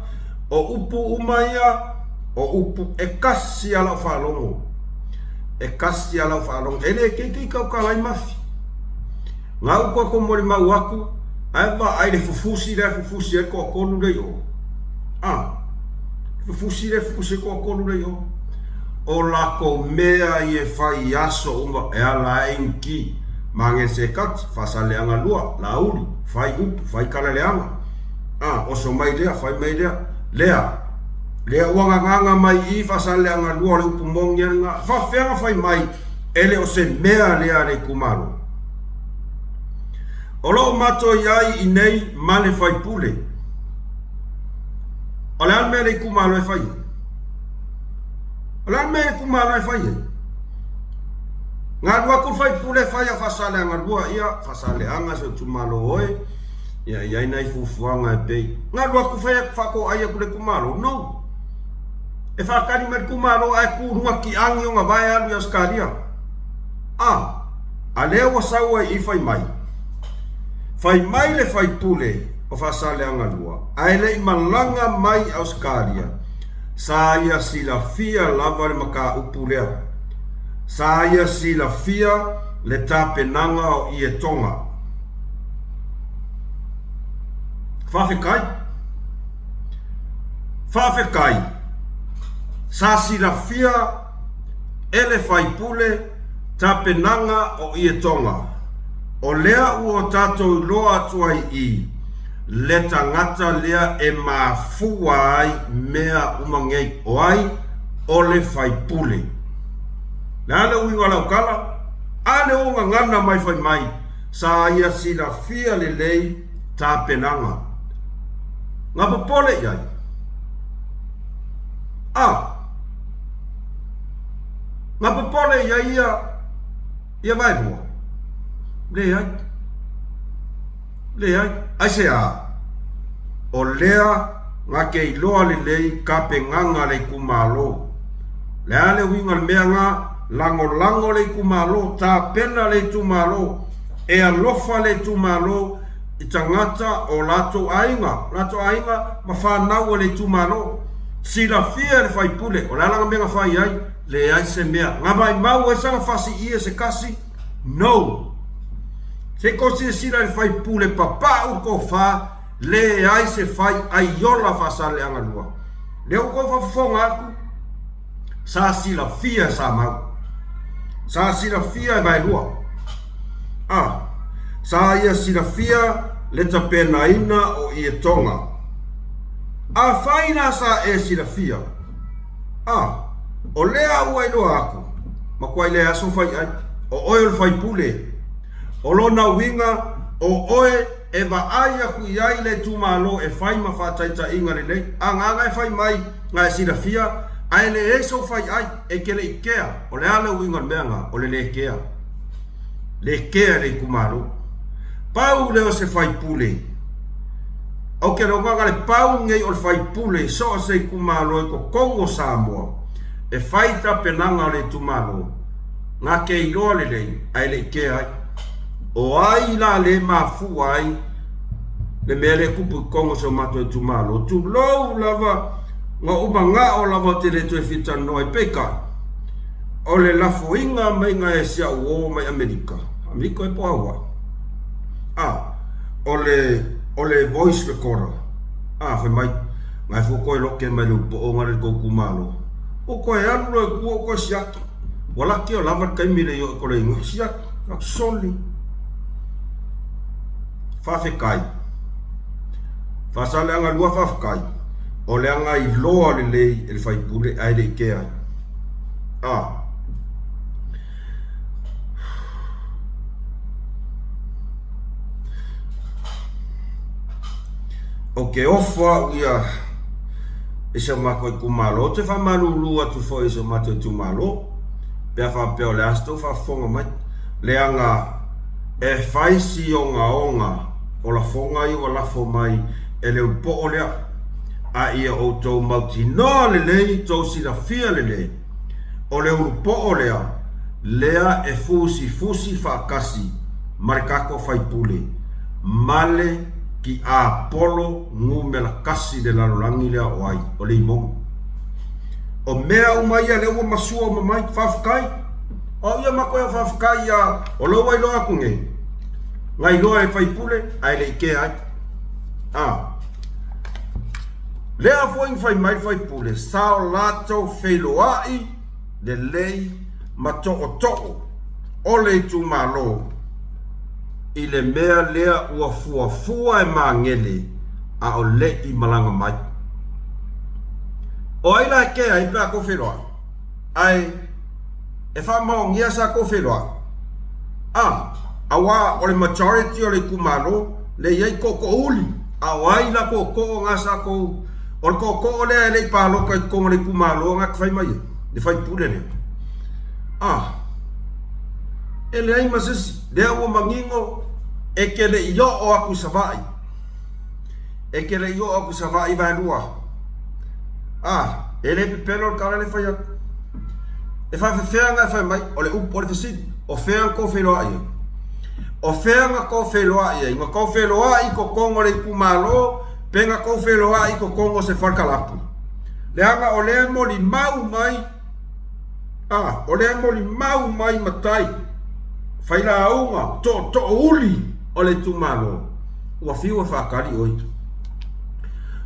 o upu uma ia, o upu e kasi a lau faalogo. E kasi a lau faalogo. E le keikei tautala ai mafi. Nga upu a kou molimau atu, ae vaai le fufusi lea e fufusi ai le toatolu lea i o. A, fufusi lea e fufusi ai le toatolu lea i o. O lakou mea ia e fai i aso uma e ala ai nki, magele se kati, Faasaleleaga 2, Laauli, fai upu, fai tala leaga. A, oso mai lea, fai mai lea, lea, lea ua gagaga mai i Faasaleleaga 2 o le upu moni lea lena. Faafefea na fai mai e le o se mea lea a le itumalo? O lo o matou i ai i nei ma le faipule. O le a le mea le itumalo e fai ai? O le a le mea le itumalo e fai ai? Galu atu le faipule e fai a Faasaleleaga 2, ia Faasaleleaga si ou itumalo oe, ia e i ai nai fuafuaga e pei. Galu atu fai atu faatoai atu le itumalo, no. E faatali mai le itumalo ae tu i luga tiagi ona vae alu i Ausetalia. A, a lea ua sau ai i fai mai. Fai mai le faipule o Faasaleleaga 2, ae le i malaga mai i Ausetalia, sa ia silafia lava le mataupu lea. Sa ia silafia le tapenaga o ietoga. Faafetai. Faafetai. Sa silafia e le faipule tapenaga o ietoga. O lea ua tatou iloa atu ai i le tagata lea e mafua ai mea uma nei, o ai? O le faipule. Le a le uiga o lau tala? A le o gagana mai fai mai, sa ia silafia lelei tapenaga. Na popole i ai. A. Na popole i ai ia, ia vaelua? Leai. Leai. Aisea? O lea na te iloa lelei tapenaga a le itumalo. Le a le uiga o le mea na? Lagolago le itumalo, tapena le itumalo, e alofa le itumalo i tagata o latou aiga, latou aiga ma fanau a le itumalo. Silafia e le faipule, o le a lana mea na fai ai? Leai se mea. Na maimau ai sana fasiie se kasi? No. Se i kou silasila i le faipule papau le tofa, leai se fai aiola Faasaleleaga 2. Lea ua tou faafofoga atu, sa silafia e Samau. Sa silafia e Vaelua. A, sa ia silafia le tapenaina o ietoga. Afai la sa e silafia, a, o lea ua iloa atu, matuai le aso fai ai, o oe o le faipule. O lona uiga, o oe e vaai atu i ai le itumalo e fai ma faataitaiga lelei. A na e fai mai, na e silafia, ae leai sou fai ai, e te le i kea. O le a le uiga o le mea na? O le le kea. Le kea le itumalo. Pau lea o se faipule. Ou te logoga le pau lenei o le faipule i so o se itumalo i totonu o Samoa e fai tapenaga o le itumalo, na te iloa lelei ae le i kea ai. O ai la le mafua ai le mea lea e tupu i totonu o si o matou itumalo? Tulou lava, na ou manao lava ou te le toe fia talanoa ai. Peitai, o le lafoina maiga e si au uo mai Amerika, Amerika ea po o Hawaii, a, o le, o le voice recorder, a, fai mai, na e fua koe loke mai le upoo na le tou itumalo. Ua toe alu loa i tua ua toe siaki. Ua laki o lava le taimi le i oo i kole igoa, siaki, soli. Faafetai. Faasaleaga 2 faafetai. O le aga iloa lelei e le faipule ae le i kea ai. A. Ou te ofo au ia i si o matou itumalo. Ou te faamalulu atu foi i si o matou itumalo pe a faapea o le a se tou faafofoga mai. Leaga e fai si ogaoga o lafoga ia ua lafo mai e le upoo lea, a ia outou mautinoa lelei tou silafia lelei, o le ulupoo lea, lea e fusifusi faatasi ma le tatou faipule ma le tiapolo numera tasi i le lalolagi lea o ai, o le Imogi. O mea uma ia lea ua masua uma mai, faafetai. O au ia matou e faafetai ia o lou ua iloa atu nei, na iloa e faipule ae le i kea ai. A. Lea foi na fai mai le faipule, sa o latou feiloai lelei ma tootoo o le itumalo i le mea lea ua fuafua e Magele a o le i malaga mai. O ai la e kea ai pe a tou feiloai? Ae e faamaonia sa tou feiloai? A, auā o le majority o le itumalo le i ai tootoouli, a o ai la tootoo na sa tou, o le tootoo lea e le i palota i totonu o le itumalo na te fai mai ai, le faipule lea. A, e leai ma se isi, lea ua manino e te le i oo atu i Savaii. E te le i oo atu i Savaii vaelua. A, e le pepelo le tala lea e fai atu. E faafefea na e fai mai, o le upu, o le fesili, o fea na tou feiloai ai? O fea na tou feiloai ai? Na tou feiloai i totonu o le itumalo, pe na tou feiloai i totonu o se fale kalapu? Leaga o lea e molimau mai, a, o lea e molimau mai matai, failauga, tootoouli o le itumalo, ua fiu e faatali oe.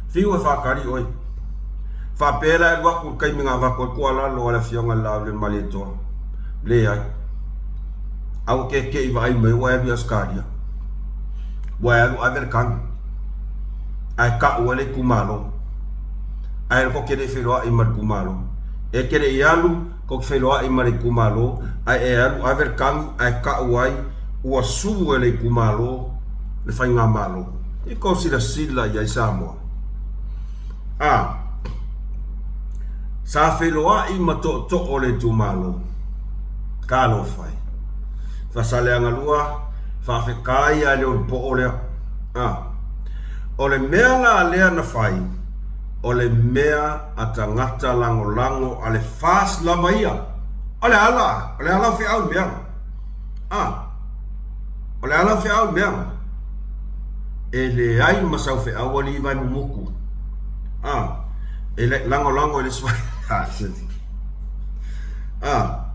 Fiu e faatali oe. Faapea la e alu atu i le taimi na avatu ai tuualalo a le Afioga i le Laaulialemalietoa. Leai. A ua keke'i vaai mai ua e alu i Ausetalia. Ua e alu ave le tagi. Ae tau ai le itumalo. Ae tou te le i feiloai ma le itumalo. E te le i alu tou te feiloai ma le itumalo, ae e alu ave le tagi ae tau ai ua sue e le itumalo le faigamalo. I kou silasila i ai Samoa. A. Sa feiloai ma tootoo o le itumalo. Talofa e. Faasaleleaga 2, faafetai lava i le ulupoo lea. A. O le mea la lea na fai, o le mea a tagata lagolago a le FAST lava ia. O le a la? O le a lau feau i mea? A. O le a lau feau i mea? E leai ma sau feau alii Vaimumuku. A. E lagolago i le isi A,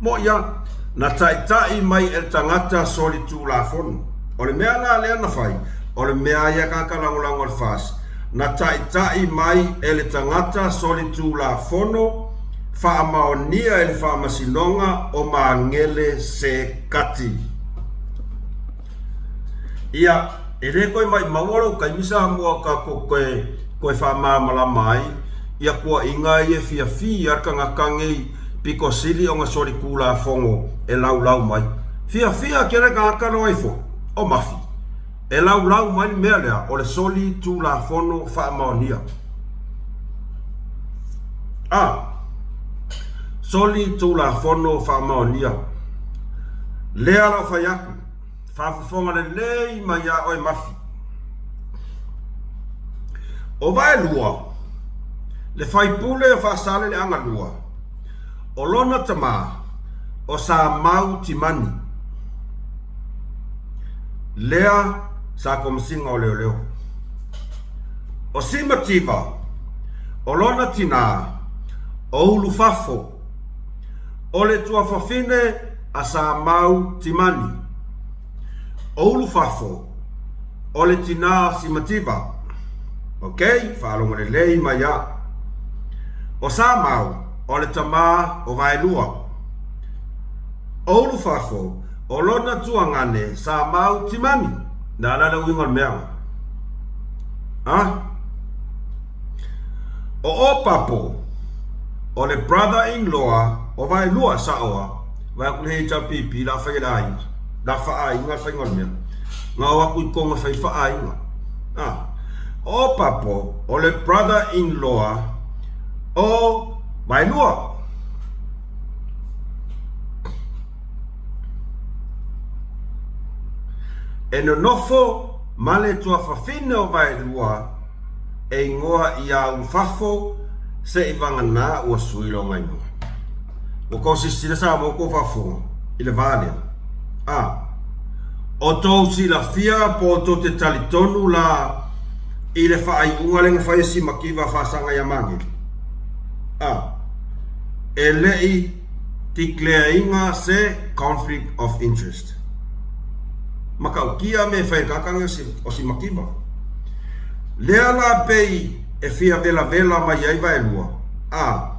moʻi a, na taitai mai e le tagata solitulafono. O le mea la lea na fai, o le mea ia tagata lagolago i le FAST, na taitai mai e le tagata solitulafono faamaonia e le Faamasinoga o Magele Sekati. Ia, e le toe maʻimaua lou taimi Samoa tatou toe toe faamalamalama ai ia tuuaiga ia e fiafia le tagata nei pito sili ona solitulafono e laulau mai. Fiafia tele tagata lea ai foi o Mafi e laulau mai le mea lea o le solitulafono faamaonia. A. Solitulafono faamaonia. Lea la o fai atu. Faafofoga lelei mai iā oe Mafi. O Vaelua, le faipule o Faasaleleaga 2, o lona tama, o Samau Timani, lea sa Komesina o Leoleo. O Simativa, o lona tinā, o Ulufafo, o le tuafafine a Samau Timani. O Ulufafo, o le tinā o Simativa. Ok, faalogo lelei mai a. O Samau, o le tamā o Vaelua. O Ulufafo, o lona tuagane Samau Timani. Na ala le uiga o le mea. A? O Opapo, o le brother-in-law o Vaelua, sao a? Vaai atu le HRPP la fai e le aiga, la faaaiga le faiga o le mea. Na o atu i Toga fai faaaiga. A. O Opapo, o le brother-in-law o Vaelua. E nonofo ma le tuafafine o Vaelua e igoa ia Ulufafo se i vagana ua sui lona igoa. Ua tou silasila Samoa tou faafofoga i le va lea. A. O tou silafia po o tou te talitonu la i le faaiuga lea na fai e Simakiva faasaga ia Magele? A. E le i declare ina se conflict of interest. Matautia mea e fai e tagata nei o Simakiva. Lea la pei e fia velavela mai ai Vaelua, a,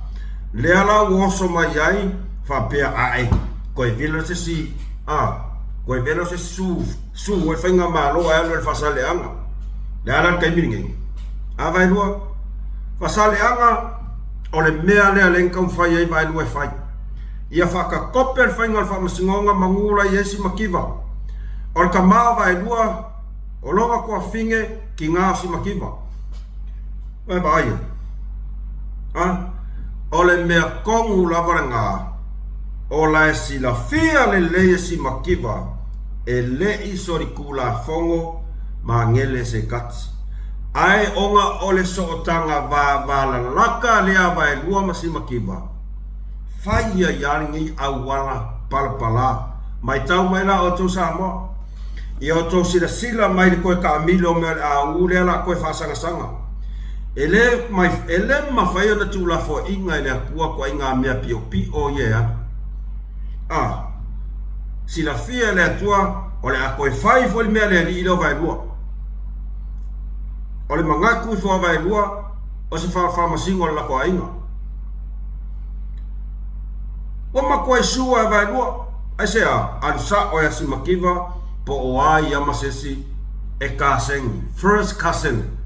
lea la ua oso mai ai faapea ae koe velo se si, a, koe velo se su, su e faigamalo ae alu e le Faasaleaga. Le a la le taimi lenei? A Vaelua, Faasaleaga o le mea lea lea na taumafai ai Vaelua e fai. Ia faatakope le faiga o le faamasinoga ma gula i ai Simakiva. O le tama o Vaelua, O lona tuafine tina o Simakiva. Ua e vaai ai? A? O le mea tonu lava lena, o la e silafia lelei e Simakiva e le i solitulafono magele se tasi. Ae ona o le sootaga vavalalata lea a Vaelua ma Simakiva, fai ai lava lenei auala palapala. Matau mai la outou Samoa. Ia outou silasila mai le toe taamilo o mea o le a ū lea la toe faasagasaga. E le, mai, e le mafai ona tuulafoaiga e le Atua toaiga mea piopio ia e alu. A, silafia e le Atua o le a toe fai foi le mea a le Alii lea o Vaelua. O le manatu ifo a Vaelua, o se faamasino o le latou aiga. Ua matuai sua e Vaelua. Aisea? Alu sa'o ia Simakiva po o a ia ma se isi e kaseni, first cousin.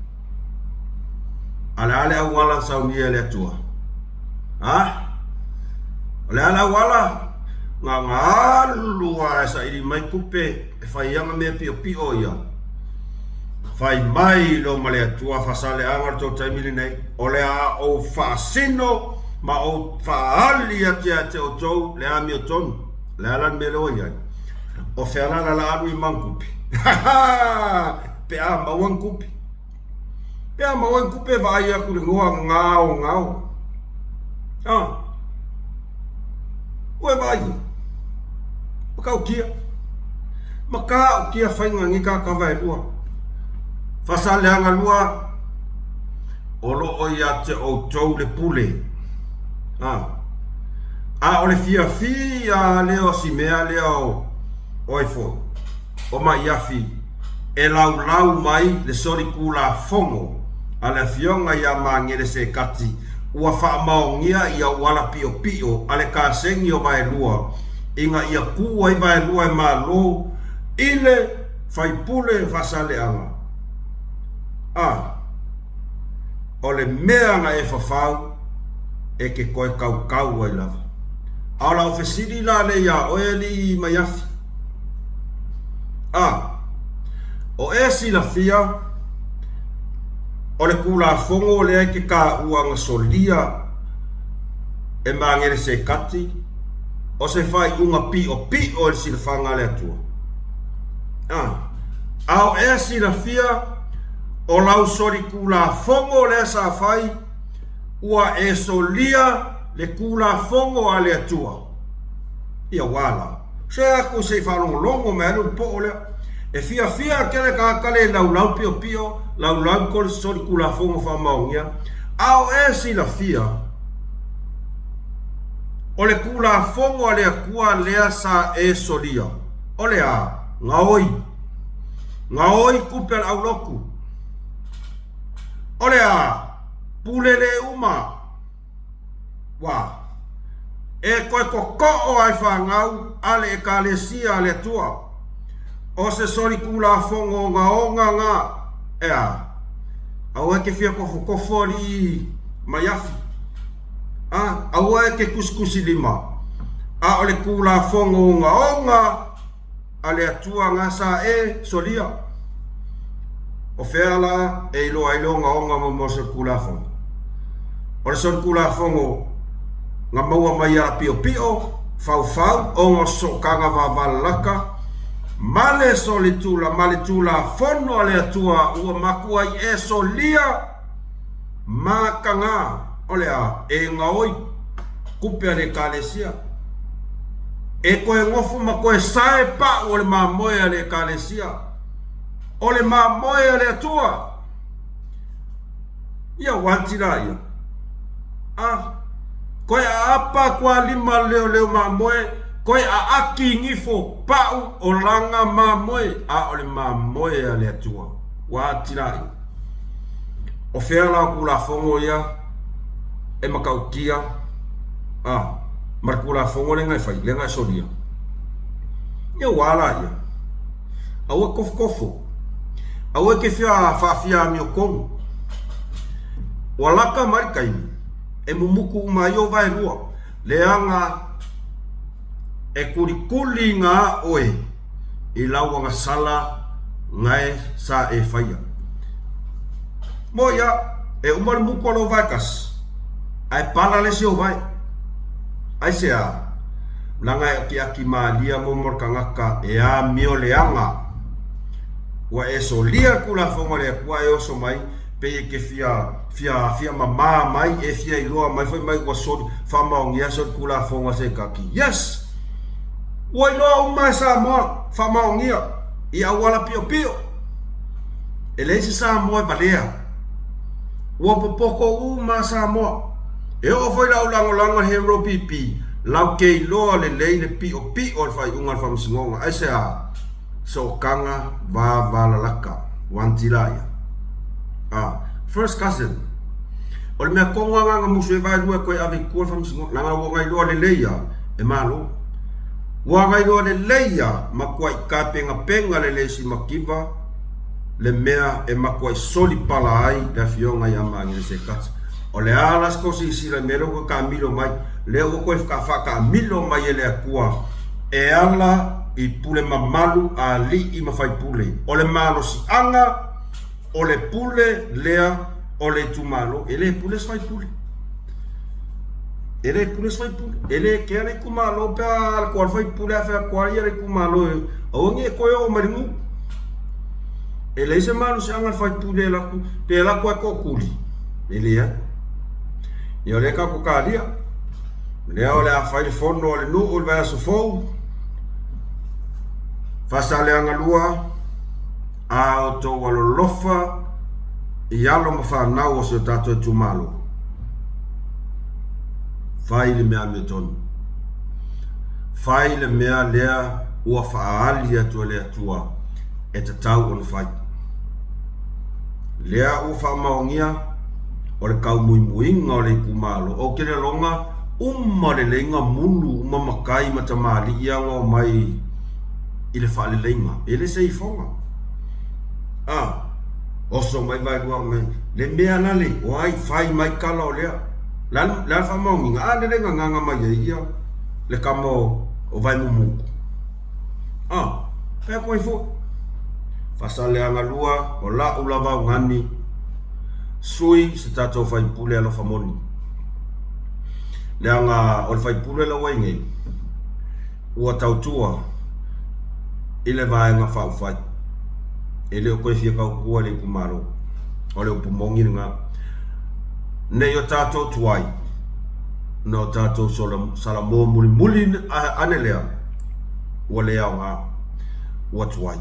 A o le a le auala na saunia e le Atua? A? O le a le auala? Na ona alu lava e saili mai tupe e fai ana mea piopio ia. Fai mai loa ma le Atua, Faasaleaga o le tou taimi lenei, o le a ou faasino ma ou faaali atu ia te outou le amiotonu. O le a la le mea lea ua i ai? O fea la la la alu i Mangutupe? Pe a maua ni tupe. Pe a maua ni tupe e vaai atu le noa gao gao. Ah. Ua e vaai. Matautia. Matautia faiga nei tagata vaelua. Faasaleaga lua. O lo o ia te outou le pule. A. A o le fiafia lea o si mea lea o oe foi, o Maiafi, e laulau mai le solitulafono a le Afioga ia Magele Sekati ua faamaonia i auala piopio a le kasegi o Vaelua ina ia ku ai Vaelua e malo i le faipule o Faasaleleaga. A. O le mea na e fafau e ke koe kaukau ai lava. A o lau fesili la lea iā oe alii Maiafi. A. O e silafia o le Tulafono lea e te taua na solia e Magele Sekati o se faaiuga piopio i le silafaga a le Atua? A. A o e silafia o lau solitulafono lea sa fai ua e solia le Tulafono a le Atua? Ia ua la. Se atu se i faalogologo mai ai le poo lea. E fiafia tele tagata le laulau piopio, laulau ko le solitulafono faamaonia, a o e silafia o le Tulafono a le Atua lea sa e solia, o le a? Gaoi. Gaoi tupe a le aulotu. O le a? Pule le uma. Ua. E koe kokoo ai fanau a le Ekalesia a le Atua. O se solitulafono ogaoga ga, e a? Aua e te fia kofokofo alii Maiafi. A, aua e te kusikusi lima. A o le Tulafono ogaoga a le Atua ga sa e solia. O fea la e iloa ai le ogaoga mo mo solitulafono? O le solitulafono na maua mai ala piopio, faufau, ona o sootaga vavalalata, ma le solitula, ma le Tulafono a le Atua ua matua i e solia mataga, o le a? E gaoi tupe a le Ekalesia. E toe nofo ma toe sae pau o le mamoe a le Ekalesia. O le mamoe a le Atua. Ia ua la ia. A, koe aapa kua lima leoleo mamoe, koe aaki gifo pau o laga mamoe, a o le mamoe a le Atua. Ua ati la ia. O fea la o Tulafono ia e matautia, a, ma le Tulafono lea na e fai, lea na e solia. Ia ua la ia. Aua e kofokofo. Aua e te fia faafia amiotonu. Ua lata mai le taimi e mumutu uma ai ou vaelua, leaga e kulikuli ga oe i lau agasala gae sa e faia. Mo ia, e uma le mutu a lou vae tasi, ae pala le isi ou vae. Aisea? Leaga e akiaki malia mo mo le tagata e amio leaga. Ua e solia le Tulafono a le Atua e oso mai, pei e te fia, fia, fia mamā mai, e fia iloa mai fai mai ua soli, faamaonia solitulafono a se kaki. Yes! Ua iloa uma e Samoa, faamaonia, i auala piopio. E leai se Samoa e valea. Ua popoto uma Samoa. E oo foi lau lagolago i le Hero PP, lau ke iloa lelei le piopio o le faaiuga a le Faamasinoga. Aisea? Sootaga vavalalata, wanti la ia. A, first cousin. O le mea tonu lava na musu ai vaelua e toe ave i tua le Faamasinoga, leaga ua gailoa lelei lava e Malo. Ua gailoa lelei lava, matuai tapenapena lelei si mativa le mea e matuai soli pala ai le Afioga ia Magele Sekati. O le a la se tou silasila i le mea lea ua toe taamilo mai, lea ua toe faataamilo mai e le Atua e ala i pule mamalu a alii ma faipule. O le malosiaga o le pule lea o le itumalo, e le pule se faipule. E le pule se faipule. E le kea le itumalo pe a alu atu le faipule afe atu ai le itumalo e aua ne i toe oo mai i le nuu. E leai se malosiaga o le faipule e alu atu pe alu atu lava e tootuli. E leai. Ia o lea tatou talia. Lea o le a fai le fono a le nuu i le vaiaso fou. Faasaleleaga 2, a outou alolofa. I alo ma fanau o si o tatou itumalo, fai le mea amiotonu. Fai le mea lea ua faaali atu e le Atua e tatau ona fai. Lea ua faamaonia o le kaumuimuiga o le itumalo. Ou te lelona uma leleiga mulu uma matai ma tamalii ia na omai i le faaleleiga. E le se ifoga. A, oso mai vaelua mai le mea lale o ai fai mai tala o lea. Le a le faamaoniga? A lele gagaga mai ai ia le tama o Vaimumuku. A, fai atu ai foi. Faasaleaga lua, o la'u lava augani, sui se tatou faipule alofa moni. Leaga o le faipule la ua i nei, ua tautua i le Vaega Faaupufai, e le o toe fia tautua i le itumalo. O le upu moni lena. Ne i o tatou tuai, ona o tatou salamo mulimuli ane lea, ua le aoga, ua tuai.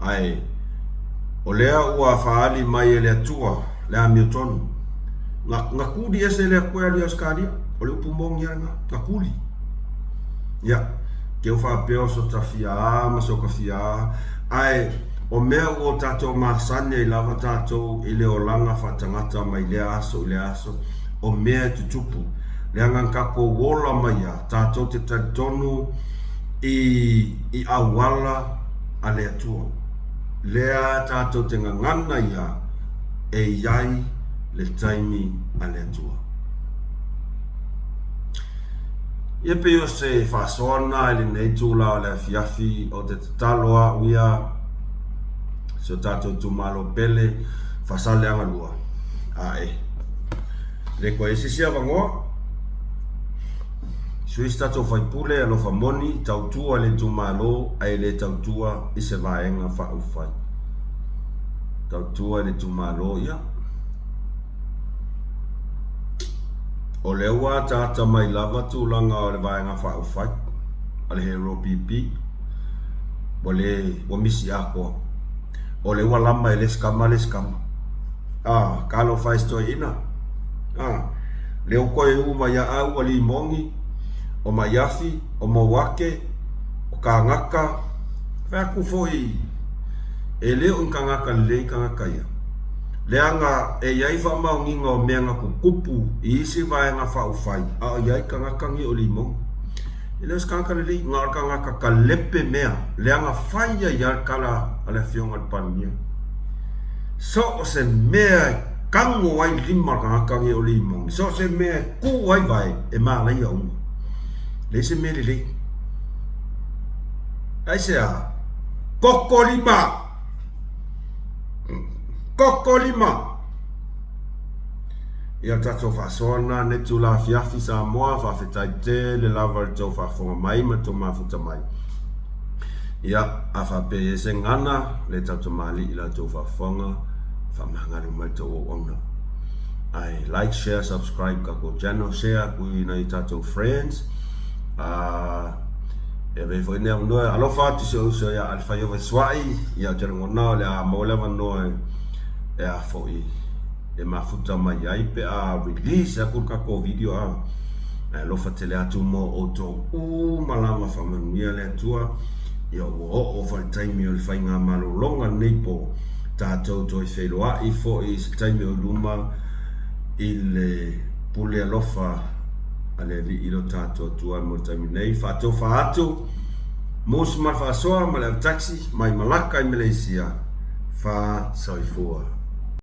Ae o lea ua faaali mai e le Atua le amiotonu. Na, na tuli ese le Atua e alu i Ausetalia. O le upu moni lava lena, na tuli. Ia, te u faapea o so ta fia a ma so ta fia a, ae o mea ua o tatou masani ai lava tatou i le olaga faatagata mai lea aso i lea aso, o mea e tutupu. Leaga na tatou ola mai a, tatou te talitonu i, i auala a le Atua. Lea tatou te gagana ia e i ai le taimi a le Atua. Ia pei o se faasoa lena i lenei itula o le afiafi o te tatalo a'u ia si o tatou itumalo pele Faasaleleaga 2 a'e le koe isi se avanoa sui se tatou faipule alofa moni tautua le itumalo ae le tautua i se vaega faaupufai tautua i le itumalo ia O lea ua ataata mai lava tulaga o le Vaega Faaupufai a le Hero PP, ua le, ua misi atoa. O lea ua lama e le isi tama le isi tama. Ah, talofa e si toeaina. Ah, lea ua toe u mai ia au ua Limoni, o Maiafi, o Mouake, o Kagaka. Fai atu foi, e le o ni tagata lelei tagata ia. Leaga e i ai faamaoniga o mea na tutupu i isi vaega faaupufai, a o i ai tagata nei o Limoni. E le o se tagata lelei, na o le tagata kalepe mea, leaga fai ai lava le tala a le Afioga i le Palemia. So o se mea e tago ai lima o le tagata nei o Limoni, so o se mea e tu ai vae, e malaia uma. Leai se mea lelei. Aisea? Koko lima! Koko lima! Ia tatou faasoa lena nei tula afiafi Samoa, faafetai tele lava i le tou faafofoga mai ma le tou mafuta mai. Ia, a faapea i ai se gagana, le tautamalii i la tou faafofoga, faamagalo mai le tou auauna. Ae like, share, subscribe tatou channel, share atu i nai tatou friends. Uh, E avea foi lenei avanoa e alofa atu i si ou uso ia Alefaiova Suai, ia ou te lagona o le a maua le avanoa e a foi e mafuta mai ai pe a release atu le tatou video a. Ae alofa tele atu mo outou uma lava faamanuia le Atua. Ia ua oo foi le taimi o le faigamalologa lenei po tatou toe feiloai foi i se taimi o i luma i le pule alofa a le Alii lo tatou Atua mo le taimi nei. Faatofa atu, Musu ma le faasoa ma le au taxi mai Malaka i Malaysia. Fa soifua.